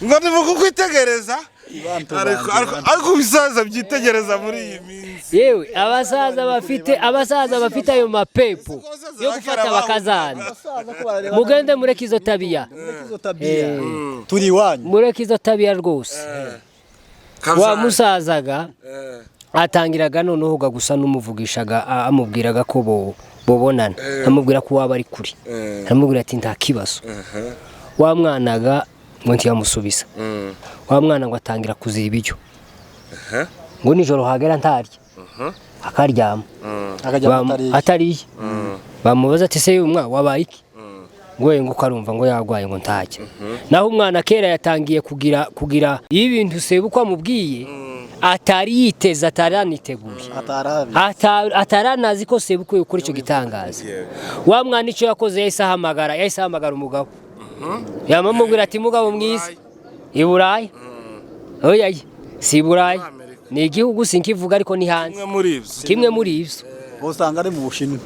S3: Ngo ni mu kukwitegereza, ariko ibisaza byitegereza muri iyi minsi.
S1: Yewe, abasaza bafite ayo mapepo yo gufata bakazana, mugende mureke izo tabiya.
S2: Izo tabiya turi iwanyu.
S1: Mureke izo tabiya rwose. Wa musazaga atangiraga noneho ga gusa n'umuvugishaga, amubwiraga ko bobonana, amubwira ko waba ari kuri, aramubwira ati nta kibazo. Wa mwanaga ngo ntiyamusubiza. Wa mwana ngo atangira kuziba ibiryo, ngo nijoro hagera ntarya, akaryama.
S2: Akajya atariye.
S1: Atariye. Bamubaza ati se umwana wabaye iki? Ngo ngo ukarumva ngo yarwaye, ngo ntajya. Naho umwana kera yatangiye kugira iyo ibintu sebukwe amubwiye atari yiteze, atari aniteguye.
S2: Atarabi.
S1: Ataranazi ko sebukwe ukora icyo gitangaza. Wa mwana icyo yakoze, yahise ahamagara umugabo, yamamubwira ati mugabo mwiza i Burayi, oya si i Burayi, ni igihugu sinkivuga ariko ni hanze.
S3: Kimwe muri ibyo.
S1: Kimwe muri ibyo.
S2: Usanga ari mu Bushinwa.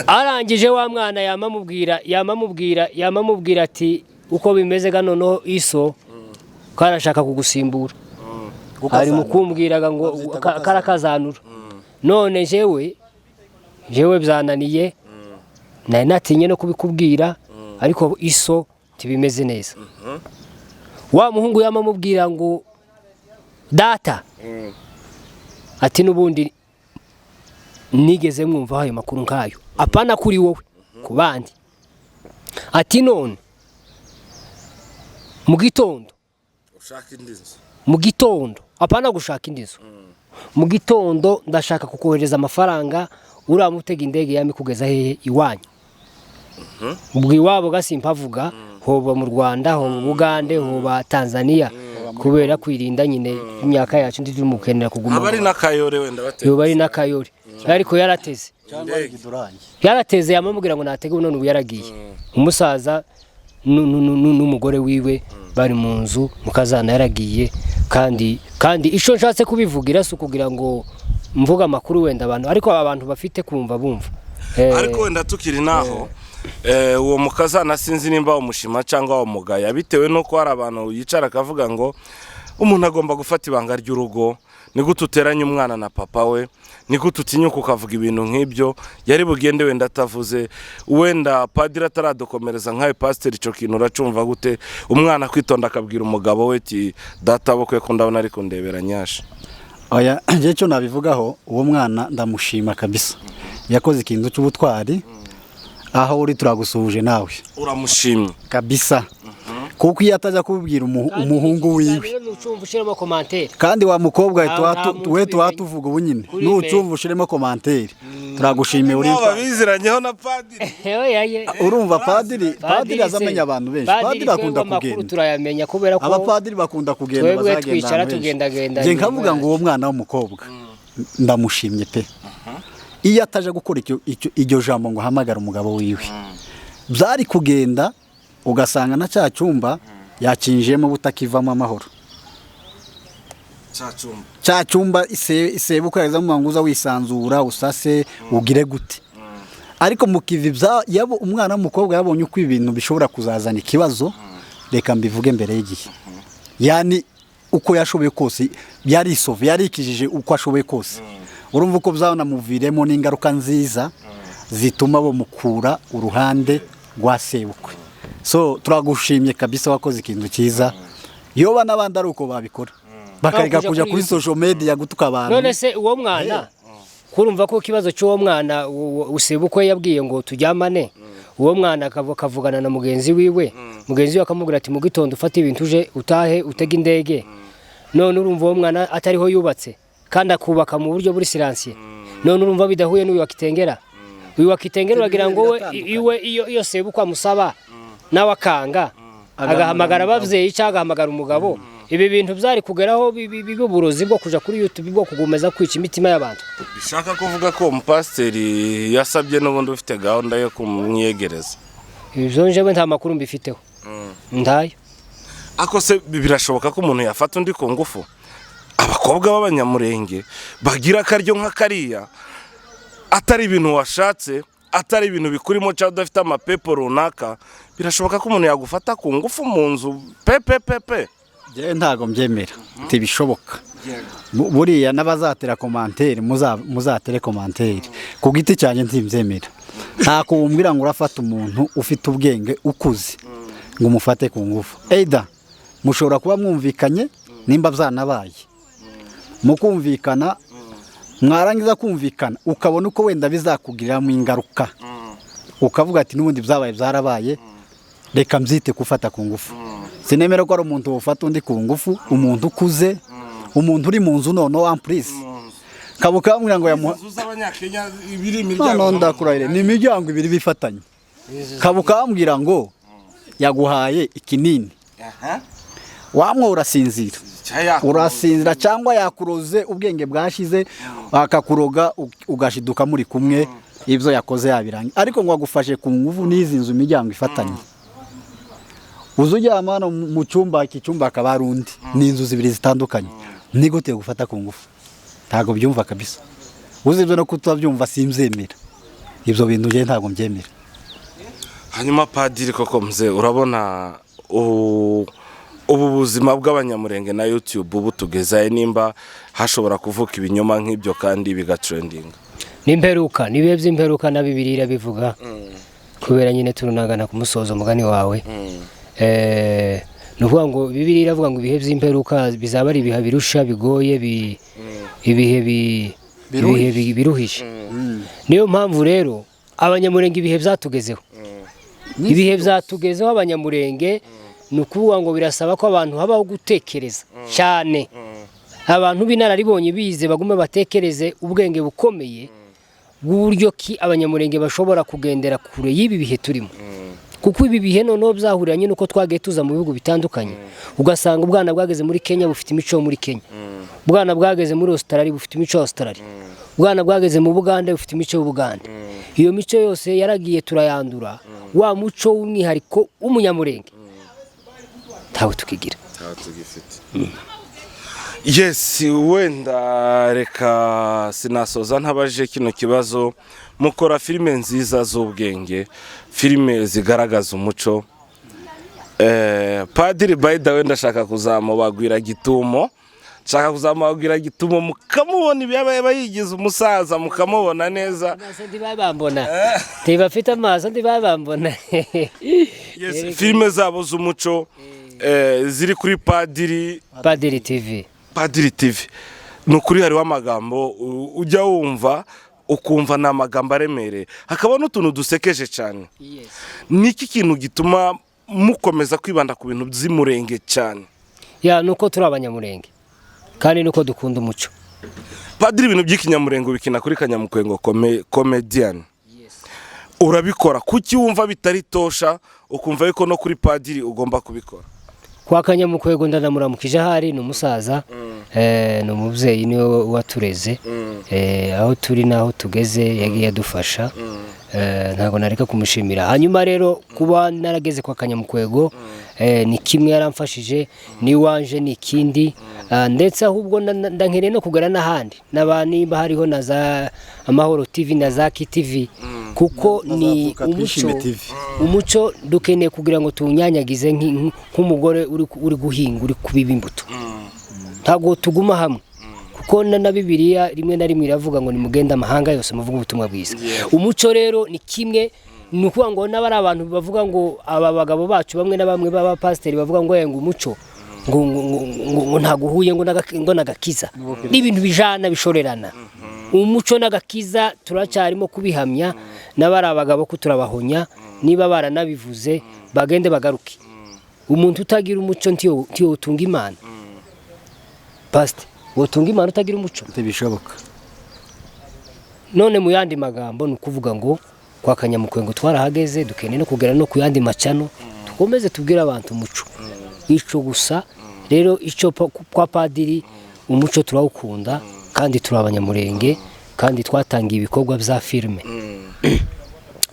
S1: Arangije wa mwana yamamubwira ati uko bimeze ga noneho iso karashaka kugusimbura, ari mu kumbwiraga ngo
S2: Babyita
S1: karakazanura. None jewe byananiye, nari natinye no kubikubwira, ariko iso tibimeze neza. Wa muhungu yamamubwira ngo data, ati n'ubundi nigeze mwumva ayo makuru nkayo, apana kuri wowe, ku bandi. Ati none mu gitondo
S3: Ushaka indi nzu.
S1: Mu gitondo, apana gushaka indi nzu, mu gitondo ndashaka kukohereza amafaranga, uramutega indege yami kugeza hehe? Iwanyu. Ubwo iwabo gasimpavuga, hoba mu Rwanda, hoba mu Bugande, hoba Tanzania, kubera kwirinda nyine imyaka yacu nditumukenera kuguma.
S3: Aba ari n'akayore wenda bateye.
S1: Yoba ari n'akayore, ariko yarateze.
S2: Cyangwa igidurange.
S1: Yarateze, yamamubwira ngo natege. None ubu yaragiye. Umusaza n'umugore wiwe bari mu nzu, mukazana yaragiye. Kandi icyo nshatse kubivugira si ukugira ngo mvuge amakuru wenda abantu, ariko aba bantu bafite kumva bumva.
S3: Ariko wenda tukiri naho, uwo mukazana sinzi nimba umushima cyangwa umugaya, bitewe n'uko hari abantu yicara akavuga ngo umuntu agomba gufata ibanga ry'urugo. Ni gute uteranya umwana na papa we? Ni gute utinyuka ukavuga ibintu nk'ibyo? Yari bugende wenda atavuze, wenda padiri ataradukomereza nkawe pasiteri. Icyo kintu uracumva gute, umwana kwitonda akabwira umugabo we ati data bukwe ko ndabona ari kundebera nyasha?
S2: Oya, njye cyo nabivugaho, uwo mwana ndamushima kabisa, yakoze ikintu cy'ubutwari. Aho uri turagusuhuje nawe.
S3: Uramushimye.
S2: Kabisa, kuko iyo atajya kubibwira umuhungu wiwe.
S1: Nucumva ushyiramo commentaire.
S2: Kandi wa mukobwa we,
S1: Nta muntu
S2: we tuba
S1: ubimenya.
S2: tuvuga ubu nyine.
S1: Kuri
S2: Nucumva ushiremo commentaire, turagushimiye, uri
S3: Nabo
S2: intwari.
S3: babiziranyeho na padiri.
S1: Oya ye.
S2: Urumva padiri
S1: se-
S2: aza amenya abantu benshi. Padiri akunda
S1: twebwe amakuru
S2: kugenda.
S1: Turayamenya kubera ko
S2: Abapadiri bakunda kugenda,
S1: twebwe
S2: bazagenda
S1: twicara
S2: ahantu henshi.
S1: tugendagenda
S2: Njye
S1: inyuma
S2: nkavuga ngo uwo mwana w'umukobwa ndamushimye pe. Iyo ataje gukora iryo jambo ngo ahamagare umugabo wiwe, byari kugenda ugasanga na cya cyumba yakinjiyemo butakivamo amahoro. Cya cyumba isebukwe yageza mu nguza wisanzura usase ugire gute. Ariko mu kivi yabo umwana w'umukobwa yabonye uko ibintu bishobora kuzazana ikibazo, reka mbivuge mbere y'igihe. Yani uko yashoboye kose yarisove, yarikijije uko ashoboye kose. Urumva uko byanamuviremo n'ingaruka nziza zituma bamukura uruhande rwa sebukwe. So turagushimye kabisa, wakoze ikintu cyiza. Yoba n'abandi ari uko babikora, bakareka
S1: Kuja
S2: kuja
S1: kuri
S2: kuri
S1: YouTube.
S2: social media gutuka abantu.
S1: None se uwo mwana, kurumva ko ikibazo cy'uwo mwana usebukwe yabwiye ngo tujyamane, uwo mwana akavugana na mugenzi wiwe, mugenzi we akamubwira ati mu gitondo ufate ibintu uje utahe utege indege. None urumva uwo mwana atariho yubatse kandi akubaka mu buryo buri silencieux. None urumva bidahuye n'uyu wakitengera, uyu wakitengera uragira ngo we
S2: Biratandukanye.
S1: iwe iyo sebukwe amusaba nawe akanga, agahamagara ababyeyi cyangwa agahamagara umugabo. Ibi bintu byari kugeraho bibe uburozi bwo kuja kuri YouTube bwo kugomeza kwica imitima y'abantu.
S3: Bishaka kuvuga ko umupasiteri yasabye n'ubundi ufite gahunda yo kumwiyegereza.
S1: Ibyo njyewe nta makuru mbifiteho, ndayo.
S3: Ako se birashoboka ko umuntu yafata undi ku ngufu? Abakobwa b'Abanyamurenge bagira akaryo nka kariya, atari ibintu washatse, atari ibintu bikurimo cyangwa udafite amapepo runaka, birashoboka ko umuntu yagufata ku ngufu mu nzu pepe pepe?
S2: Njyewe ntago mbyemera, ntibishoboka. Buriya n'abazatera commentaire muzatere commentaire, ku giti cyanjye ntimbyemera. Nta kumbwira ngo urafata umuntu ufite ubwenge ukuze ngo umufate ku ngufu. Either mushobora kuba mwumvikanye, nimba byanabaye mukumvikana, mwarangiza kumvikana ukabona uko wenda bizakugiriramo ingaruka, ukavuga ati n'ubundi byabaye byarabaye, reka mbyite gufata ku ngufu. Sinemera ko ari umuntu ufata undi ku ngufu, umuntu ukuze, umuntu uri mu nzu noneho ampurisi kabuka bamubwira ngo yamuha.
S3: Inzu z'Abanyakenya ibiri
S2: Noneho ndakurahire, ni imiryango ibiri bifatanye. Kabuka bamubwira ngo yaguhaye ikinini, wamwe urasinzira, urasinzira cyangwa yakuroze ubwenge bwashize akakuroga, ugashiduka muri kumwe, ibyo yakoze yabirangiye. Ariko ngo agufashe ku ngufu n'izi nzu imiryango ifatanye, uza uryama hano mu cyumba, iki cyumba hakaba hari undi, ni inzu zibiri zitandukanye, ni gute gufata ku ngufu? Ntabwo byumva kabisa. Uzi ibyo no kutabyumva simbyemera, ibyo bintu njye ntabwo mbyemera.
S3: Hanyuma padiri, koko mze urabona ubu buzima bw'Abanyamurenge na YouTube butugezaye, nimba hashobora kuvuka ibinyoma nk'ibyo kandi bigatrendinga?
S1: N'imperuka, n'ibihe by'imperuka na Bibiliya irabivuga, kubera nyine turunagana ku musozo mugani wawe. Ni ukuvuga ngo Bibiliya iravuga ngo ibihe by'imperuka bizaba ari ibihe birusha bigoye, ibihe ibihe biruhije. Niyo mpamvu rero Abanyamurenge ibihe byatugezeho, ibihe byatugezeho Abanyamurenge, ni ukuvuga ngo birasaba ko abantu habaho gutekereza cyane. Abantu b'inararibonye bize bagume batekereze ubwenge bukomeye bw'uburyo ki Abanyamurenge bashobora kugendera kure y'ibi bihe turimo, kuko ibi bihe noneho byahuriranye n'uko twagiye tuza mu bihugu bitandukanye, ugasanga ubwana bwageze muri Kenya bufite imico yo muri Kenya, ubwana bwageze muri Australia bufite imico ya Australia, ubwana bwageze mu Bugande bufite imico y'Ubugande. Iyo mico yose yaragiye turayandura, wa muco w'umwihariko w'Umunyamurenge ntawe tukigira.
S3: Yes, wenda reka sinasoza ntabaje kino kibazo. Mukora filime nziza z'ubwenge, filime zigaragaza umuco. Padiri, by the way, ndashaka kuzamubagwira gitumo, nshaka kuzamubagwira gitumo mukamubona, ibyo yaba yigize umusaza mukamubona neza.
S1: Amaso ntibabambona, ntibafite amaso ntibabambona.
S3: Yes, filime zabo z'umuco ziri kuri Padiri
S1: Padiri TV.
S3: Padiri TV. Ni ukuri hariho amagambo ujya wumva ukumva ni amagambo aremereye, hakaba n'utuntu dusekeje cyane. Ni iki kintu gituma mukomeza kwibanda ku bintu by'Imurenge cyane?
S1: Ya, nuko turi Abanyamurenge kandi nuko dukunda umuco.
S3: Padiri, ibintu by'ikinyamurenge ubikina kuri Kanyamukwengo Comedian, urabikora kuki wumva bitari tosha, ukumva yuko no kuri Padiri ugomba kubikora?
S1: Kwa Kanyamukwego ndanamuramukije ahari, ni umusaza, ni umubyeyi, niwe watureze. Aho turi n'aho tugeze yagiye adufasha. Ntabwo nareka kumushimira. Hanyuma rero kuba narageze kwa Kanyamukwego, ni kimwe yaramfashije, n'iwanje ni ikindi. Ndetse ahubwo ndankeneye no kugana n'ahandi, n'aba nimba hariho na za Amahoro TV na za KTV, kuko
S2: Na za
S1: ni
S2: Vuka
S1: umuco.
S2: Twishime TV.
S1: Umuco dukeneye kugira ngo tuwunyanyagize nk'umugore uri guhinga, uri kubiba imbuto. Ntabwo tuguma hamwe, kuko na Bibiliya rimwe na rimwe iravuga ngo nimugende amahanga yose muvuge ubutumwa bwiza. Umuco rero ni kimwe, ni ukuvuga ngo n'abari abantu bavuga ngo aba bagabo bacu bamwe na bamwe b'abapasiteri bavuga ngo ngo umuco ngo ntago uhuye ngo n'agakiza, ni ibintu bijana bishorerana. Umuco n'agakiza turacyarimo kubihamya, n'abari abagabo ko turabahonya, niba baranabivuze bagende bagaruke. Umuntu utagira umuco ntiyotunga Imana. Pasite, wotunga Imana utagira umuco?
S2: Ntibishoboka.
S1: None mu yandi magambo ni ukuvuga ngo kwa Kanyamukwengo twarahageze, dukeneye no kugera no ku yandi macano, dukomeze tubwire abantu umuco. Ico gusa rero, icyo kwa padiri, umuco turawukunda kandi turi Abanyamurenge, kandi twatangiye ibikorwa bya filime.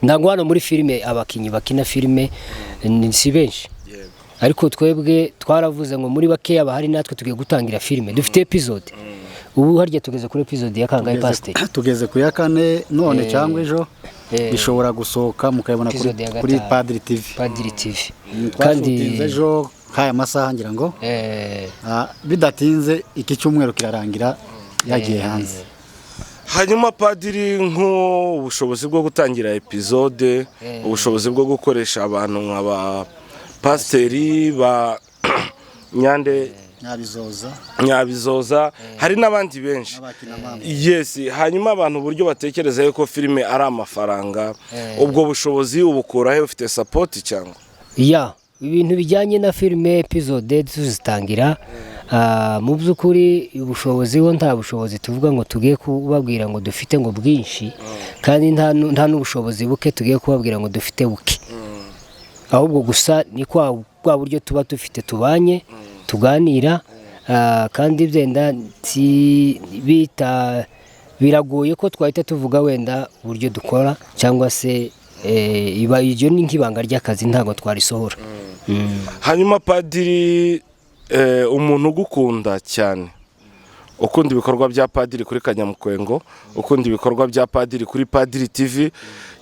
S1: Ntabwo hano muri filime abakinnyi bakina filime ni si benshi, ariko twebwe twaravuze ngo muri bakeya bahari natwe tugiye gutangira filime. Dufite episode ubu, harya tugeze kuri episode ya kangahe, pasiteri?
S2: Tugeze ku ya kane none cyangwa ejo bishobora gusohoka mukayibona kuri,
S1: Episode ya
S2: kuri
S1: gatanu.
S2: Padiri TV.
S1: Padiri TV.
S2: Twashutinze ejo nk'aya masaha ngira ngo, bidatinze iki cyumweru kirarangira yagiye hanze.
S3: Hanyuma padiri, nk'ubushobozi bwo gutangira episode, ubushobozi bwo gukoresha abantu nka ba pasiteri ba Nyande,
S2: Nyabizoza.
S3: Nyabizoza, hari n'abandi benshi.
S2: N'abakinamama.
S3: Yes. Hanyuma abantu uburyo batekereza yuko filime ari amafaranga, ubwo bushobozi ubukura he? Ufite support cyangwa?
S1: Ya, ibintu bijyanye na filime, episode tuzitangira, mu by'ukuri ubushobozi ho nta bushobozi tuvuga ngo tugiye kubabwira ngo dufite ngo bwinshi, kandi nta n'ubushobozi buke tugiye kubabwira ngo dufite buke. Ahubwo gusa ni kwa bwa buryo tuba dufite, tubanye tuganira, kandi byenda bita biragoye ko twahita tuvuga wenda uburyo dukora cyangwa se iba iryo ni nk'ibanga ry'akazi, ntabwo twarisohora.
S3: Hanyuma padiri, umuntu ugukunda cyane, ukunda ibikorwa bya padiri kuri Kanyamukwengo, ukunda ibikorwa bya padiri kuri Padiri TV,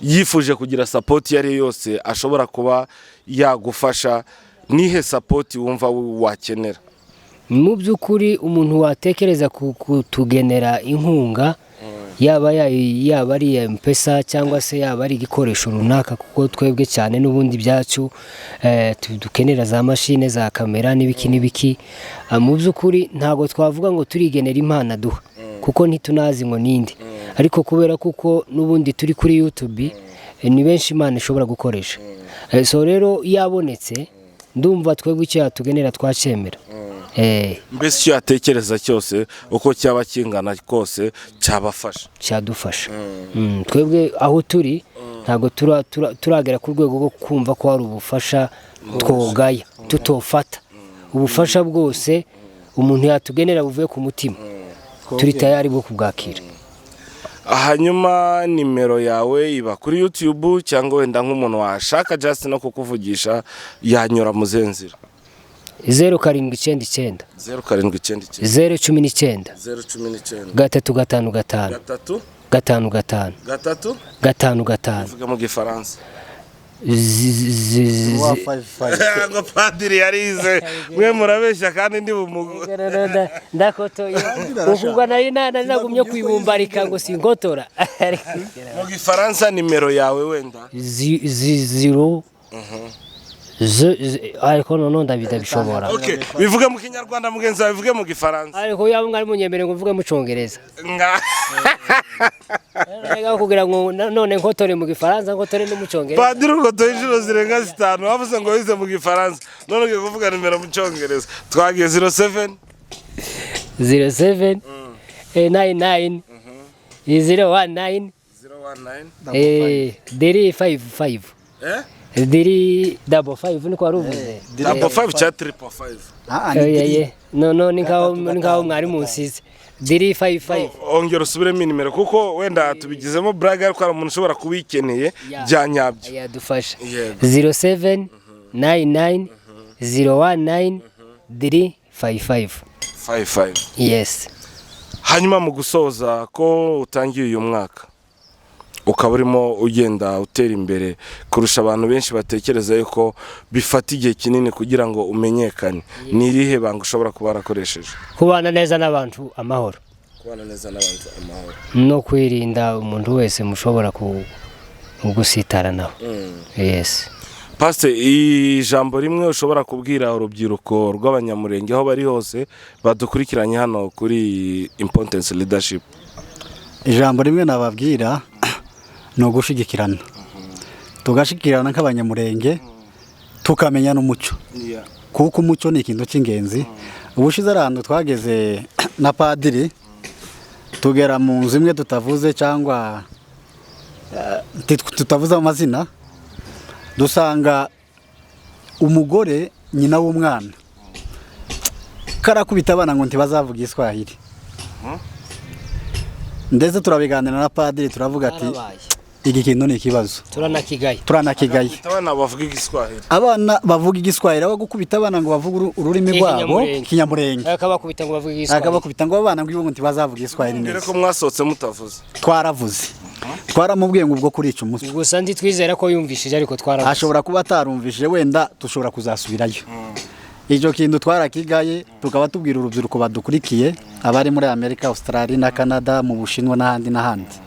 S3: yifuje kugira support iyo ari yo yose ashobora kuba yagufasha, nihe support wumva wakenera?
S1: Mu by'ukuri umuntu watekereza kutugenera inkunga, yaba ari iya M-Pesa cyangwa se yaba ari igikoresho runaka, kuko twebwe cyane n'ubundi byacu dukenera za mashine za kamera n'ibiki n'ibiki. Mu by'ukuri ntabwo twavuga ngo turigenera impano duha, kuko ntitunazi ngo ninde, ariko kubera kuko n'ubundi turi kuri YouTube, ni benshi Imana ishobora gukoresha. So rero yabonetse, ndumva twebwe icyo yatugenera twacemera.
S3: Mbese icyo yatekereza cyose, uko cyaba kingana kose, cyabafasha?
S1: Cyadufasha. Twebwe aho turi ntabwo turagera ku rwego rwo kumva ko hari ubufasha twogaya tutofata. Ubufasha bwose umuntu yatugenera buvuye ku mutima, turi tayari bwo kubwakira.
S3: Hanyuma nimero yawe iba kuri YouTube, cyangwa wenda nk'umuntu washaka just no kukuvugisha yanyura mu zihe nzira?
S1: 0799.
S3: 0799.
S1: 019.
S3: 019.
S1: 355.
S3: 3.
S1: 55.
S3: 3.
S1: 55.
S3: Uvuga mu Gifaransa.
S2: Wa five five.
S3: Ngo padiri yarize, mwe murabeshya kandi ndi bumugu.
S1: Ndakotoye ukugwa, nayo nagumye kwibumbarika ngo singotora.
S3: Mu Gifaransa nimero yawe wenda.
S1: Zero ariko noneho ndabishobora.
S3: Okay, bivuge mu Kinyarwanda, mugenzi wawe bivuge mu Gifaransa.
S1: Ariko yaba mwari munyemere ngo mvuge mu Congereza.
S3: Nga
S1: Rega kugira ngo none nkotore mu Gifaransa, nkotore no mu Congereza.
S3: Padiri, ukotoye inshuro zirenga zitanu, wavuze ngo wize mu Gifaransa, none ugiye kuvuga nimero mu Cyongereza. Twagiye, 07.
S1: 07 99 019.
S3: 019.
S1: 355.
S3: Eh.
S1: 355 niko wari uvuze.
S3: 55 cya 555?
S2: Ah, ah, ni
S1: Oya,
S2: three.
S1: ye. No, ni nkaho mwari munsize. 355.
S3: Ongera usubiremo inimero, kuko wenda tubigizemo blague, ariko hari umuntu ushobora kubikeneye bya nyabyo.
S1: Yadufasha.
S3: Yego.
S1: 07 99 019 355.
S3: 55.
S1: Yes.
S3: Hanyuma mu gusoza, ko utangiye uyu mwaka ukaba urimo ugenda utera imbere kurusha abantu benshi batekereza yuko bifata igihe kinini kugira ngo umenyekane, ni irihe banga ushobora kuba warakoresheje?
S1: Kubana neza n'abantu, amahoro.
S3: Kubana neza n'abantu, amahoro.
S1: No kwirinda umuntu wese mushobora gusitara nawe, yes.
S3: Pasite, ijambo rimwe ushobora kubwira urubyiruko rw'Abanyamurenge aho bari hose badukurikiranye hano kuri Importance Leadership?
S2: Ijambo rimwe nababwira ni ugushigikirana, tugashigikirana nk'Abanyamurenge, tukamenya n'umuco, kuko umuco ni ikintu cy'ingenzi. Ubushize ari ahantu twageze na padiri, tugera mu nzu imwe tutavuze cyangwa tutavuze amazina, dusanga umugore, nyina w'umwana, karakubita abana ngo ntibazavuga Igiswahili. Ndetse turabiganira na padiri, turavuga ati
S1: Harabaye.
S2: iki kintu ni ikibazo.
S1: Turanakigaye.
S2: Turanakigaye.
S3: Abana bavuga Igiswahili.
S2: Abana bavuga Igiswahili, aho gukubita abana ngo bavuge ururimi rwabo.
S1: Ikinyamurenge.
S2: Ikinyamurenge.
S1: Akabakubita ngo bavuge Igiswahili.
S2: Akabakubita ngo abana ngo ntibazavuga Igiswahili
S3: Mbere
S2: neza.
S3: ko mwasohotse mutavuze?
S2: Twaravuze, twaramubwiye ngo ubwo kurica umutwe.
S1: Gusa ndi twizera ko yumvishije, ariko twaravuze.
S2: Ashobora kuba atarumvishije, wenda dushobora kuzasubirayo. Icyo kintu twarakigaye, tukaba tubwira urubyiruko badukurikiye, abari muri Amerika, Australia na Canada, mu Bushinwa n'ahandi n'ahandi,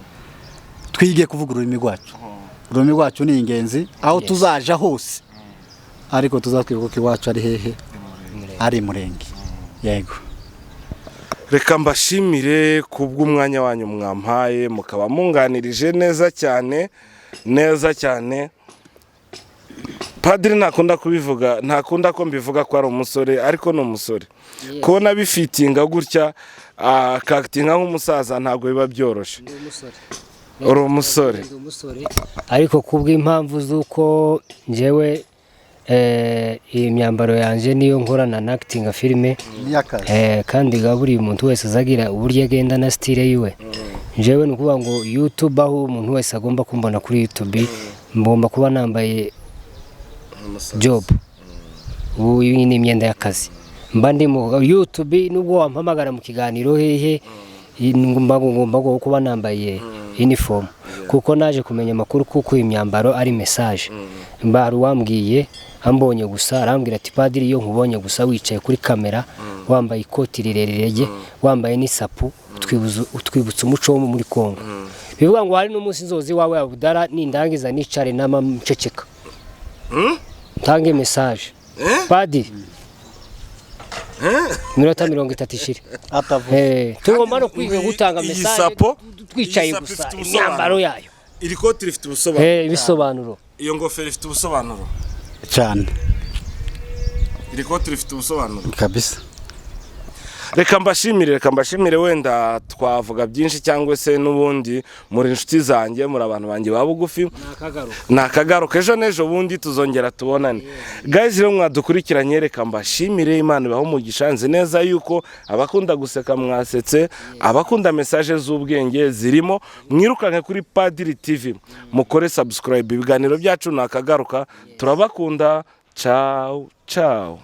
S2: twige kuvuga ururimi rwacu. Ururimi rwacu ni ingenzi aho tuzaja hose, ariko tuzatwibuka ko iwacu ari hehe? Ari Murenge, yego.
S3: Reka mbashimire kubw'umwanya wanyu mwampaye, mukaba munganirije neza cyane, neza cyane. Padiri ntakunda kubivuga, ntakunda ko mbivuga ko ari umusore, ariko ni umusore. Kubona bifitinga gutya, akakitinga nk'umusaza, ntabwo biba byoroshye.
S1: Ndi umusore.
S3: Uri umusore.
S1: Ndi umusore, ariko kubw'impamvu z'uko njyewe iyi myambaro yanjye niyo nkorana na acting filime.
S2: N'iy'akazi.
S1: Kandi ga buri muntu wese azagira uburyo agenda na style yiwe. Njyewe ni ukuvuga ngo YouTube, aho umuntu wese agomba kumbona kuri YouTube, ngomba kuba nambaye job. Ubu iyi ni imyenda y'akazi mba ndi mu YouTube. Nubwo wampamagara mu kiganiro hehe, ngomba kuba nambaye uniform, kuko naje kumenya amakuru kuko iyi myambaro ari message. Mba hari uwambwiye ambonye gusa, arambwira ati: "Padiri, iyo nkubonye gusa wicaye kuri kamera, wambaye ikoti rirerire rye, wambaye n'isapu, utwibutsa umuco wo muri Kongo." Bivuga ngo hari n'umunsi nzozi wawe Abudara, nindangiza nicare nama nceceka, ntange message. Padiri, iminota 30 ishire.
S2: Atavuze.
S1: Tugomba no kwiga gutanga
S3: Iyi
S1: message
S3: sapo,
S1: twicaye
S3: iyi sapo
S1: gusa,
S3: ifite ubusobanuro.
S1: imyambaro yayo.
S3: Iri koti rifite ubusobanuro.
S1: Ibisobanuro.
S3: Iyo ngofero ifite ubusobanuro.
S2: Cyane.
S3: Iri koti rifite ubusobanuro.
S2: Kabisa.
S3: Reka mbashimire, reka mbashimire. Wenda twavuga byinshi, cyangwa se n'ubundi muri inshuti zanjye, muri abantu banjye ba bugufi.
S1: Nakagaruka.
S3: Nakagaruka, ejo n'ejo bundi tuzongera tubonane. Guys rero mwadukurikiranye, reka mbashimire, Imana ibahe umugisha. Nzi neza yuko abakunda guseka mwasetse, abakunda message z'ubwenge zirimo, mwirukanke kuri Padiri TV mukore subscribe. Ibiganiro byacu nakagaruka, turabakunda. Ciao ciao.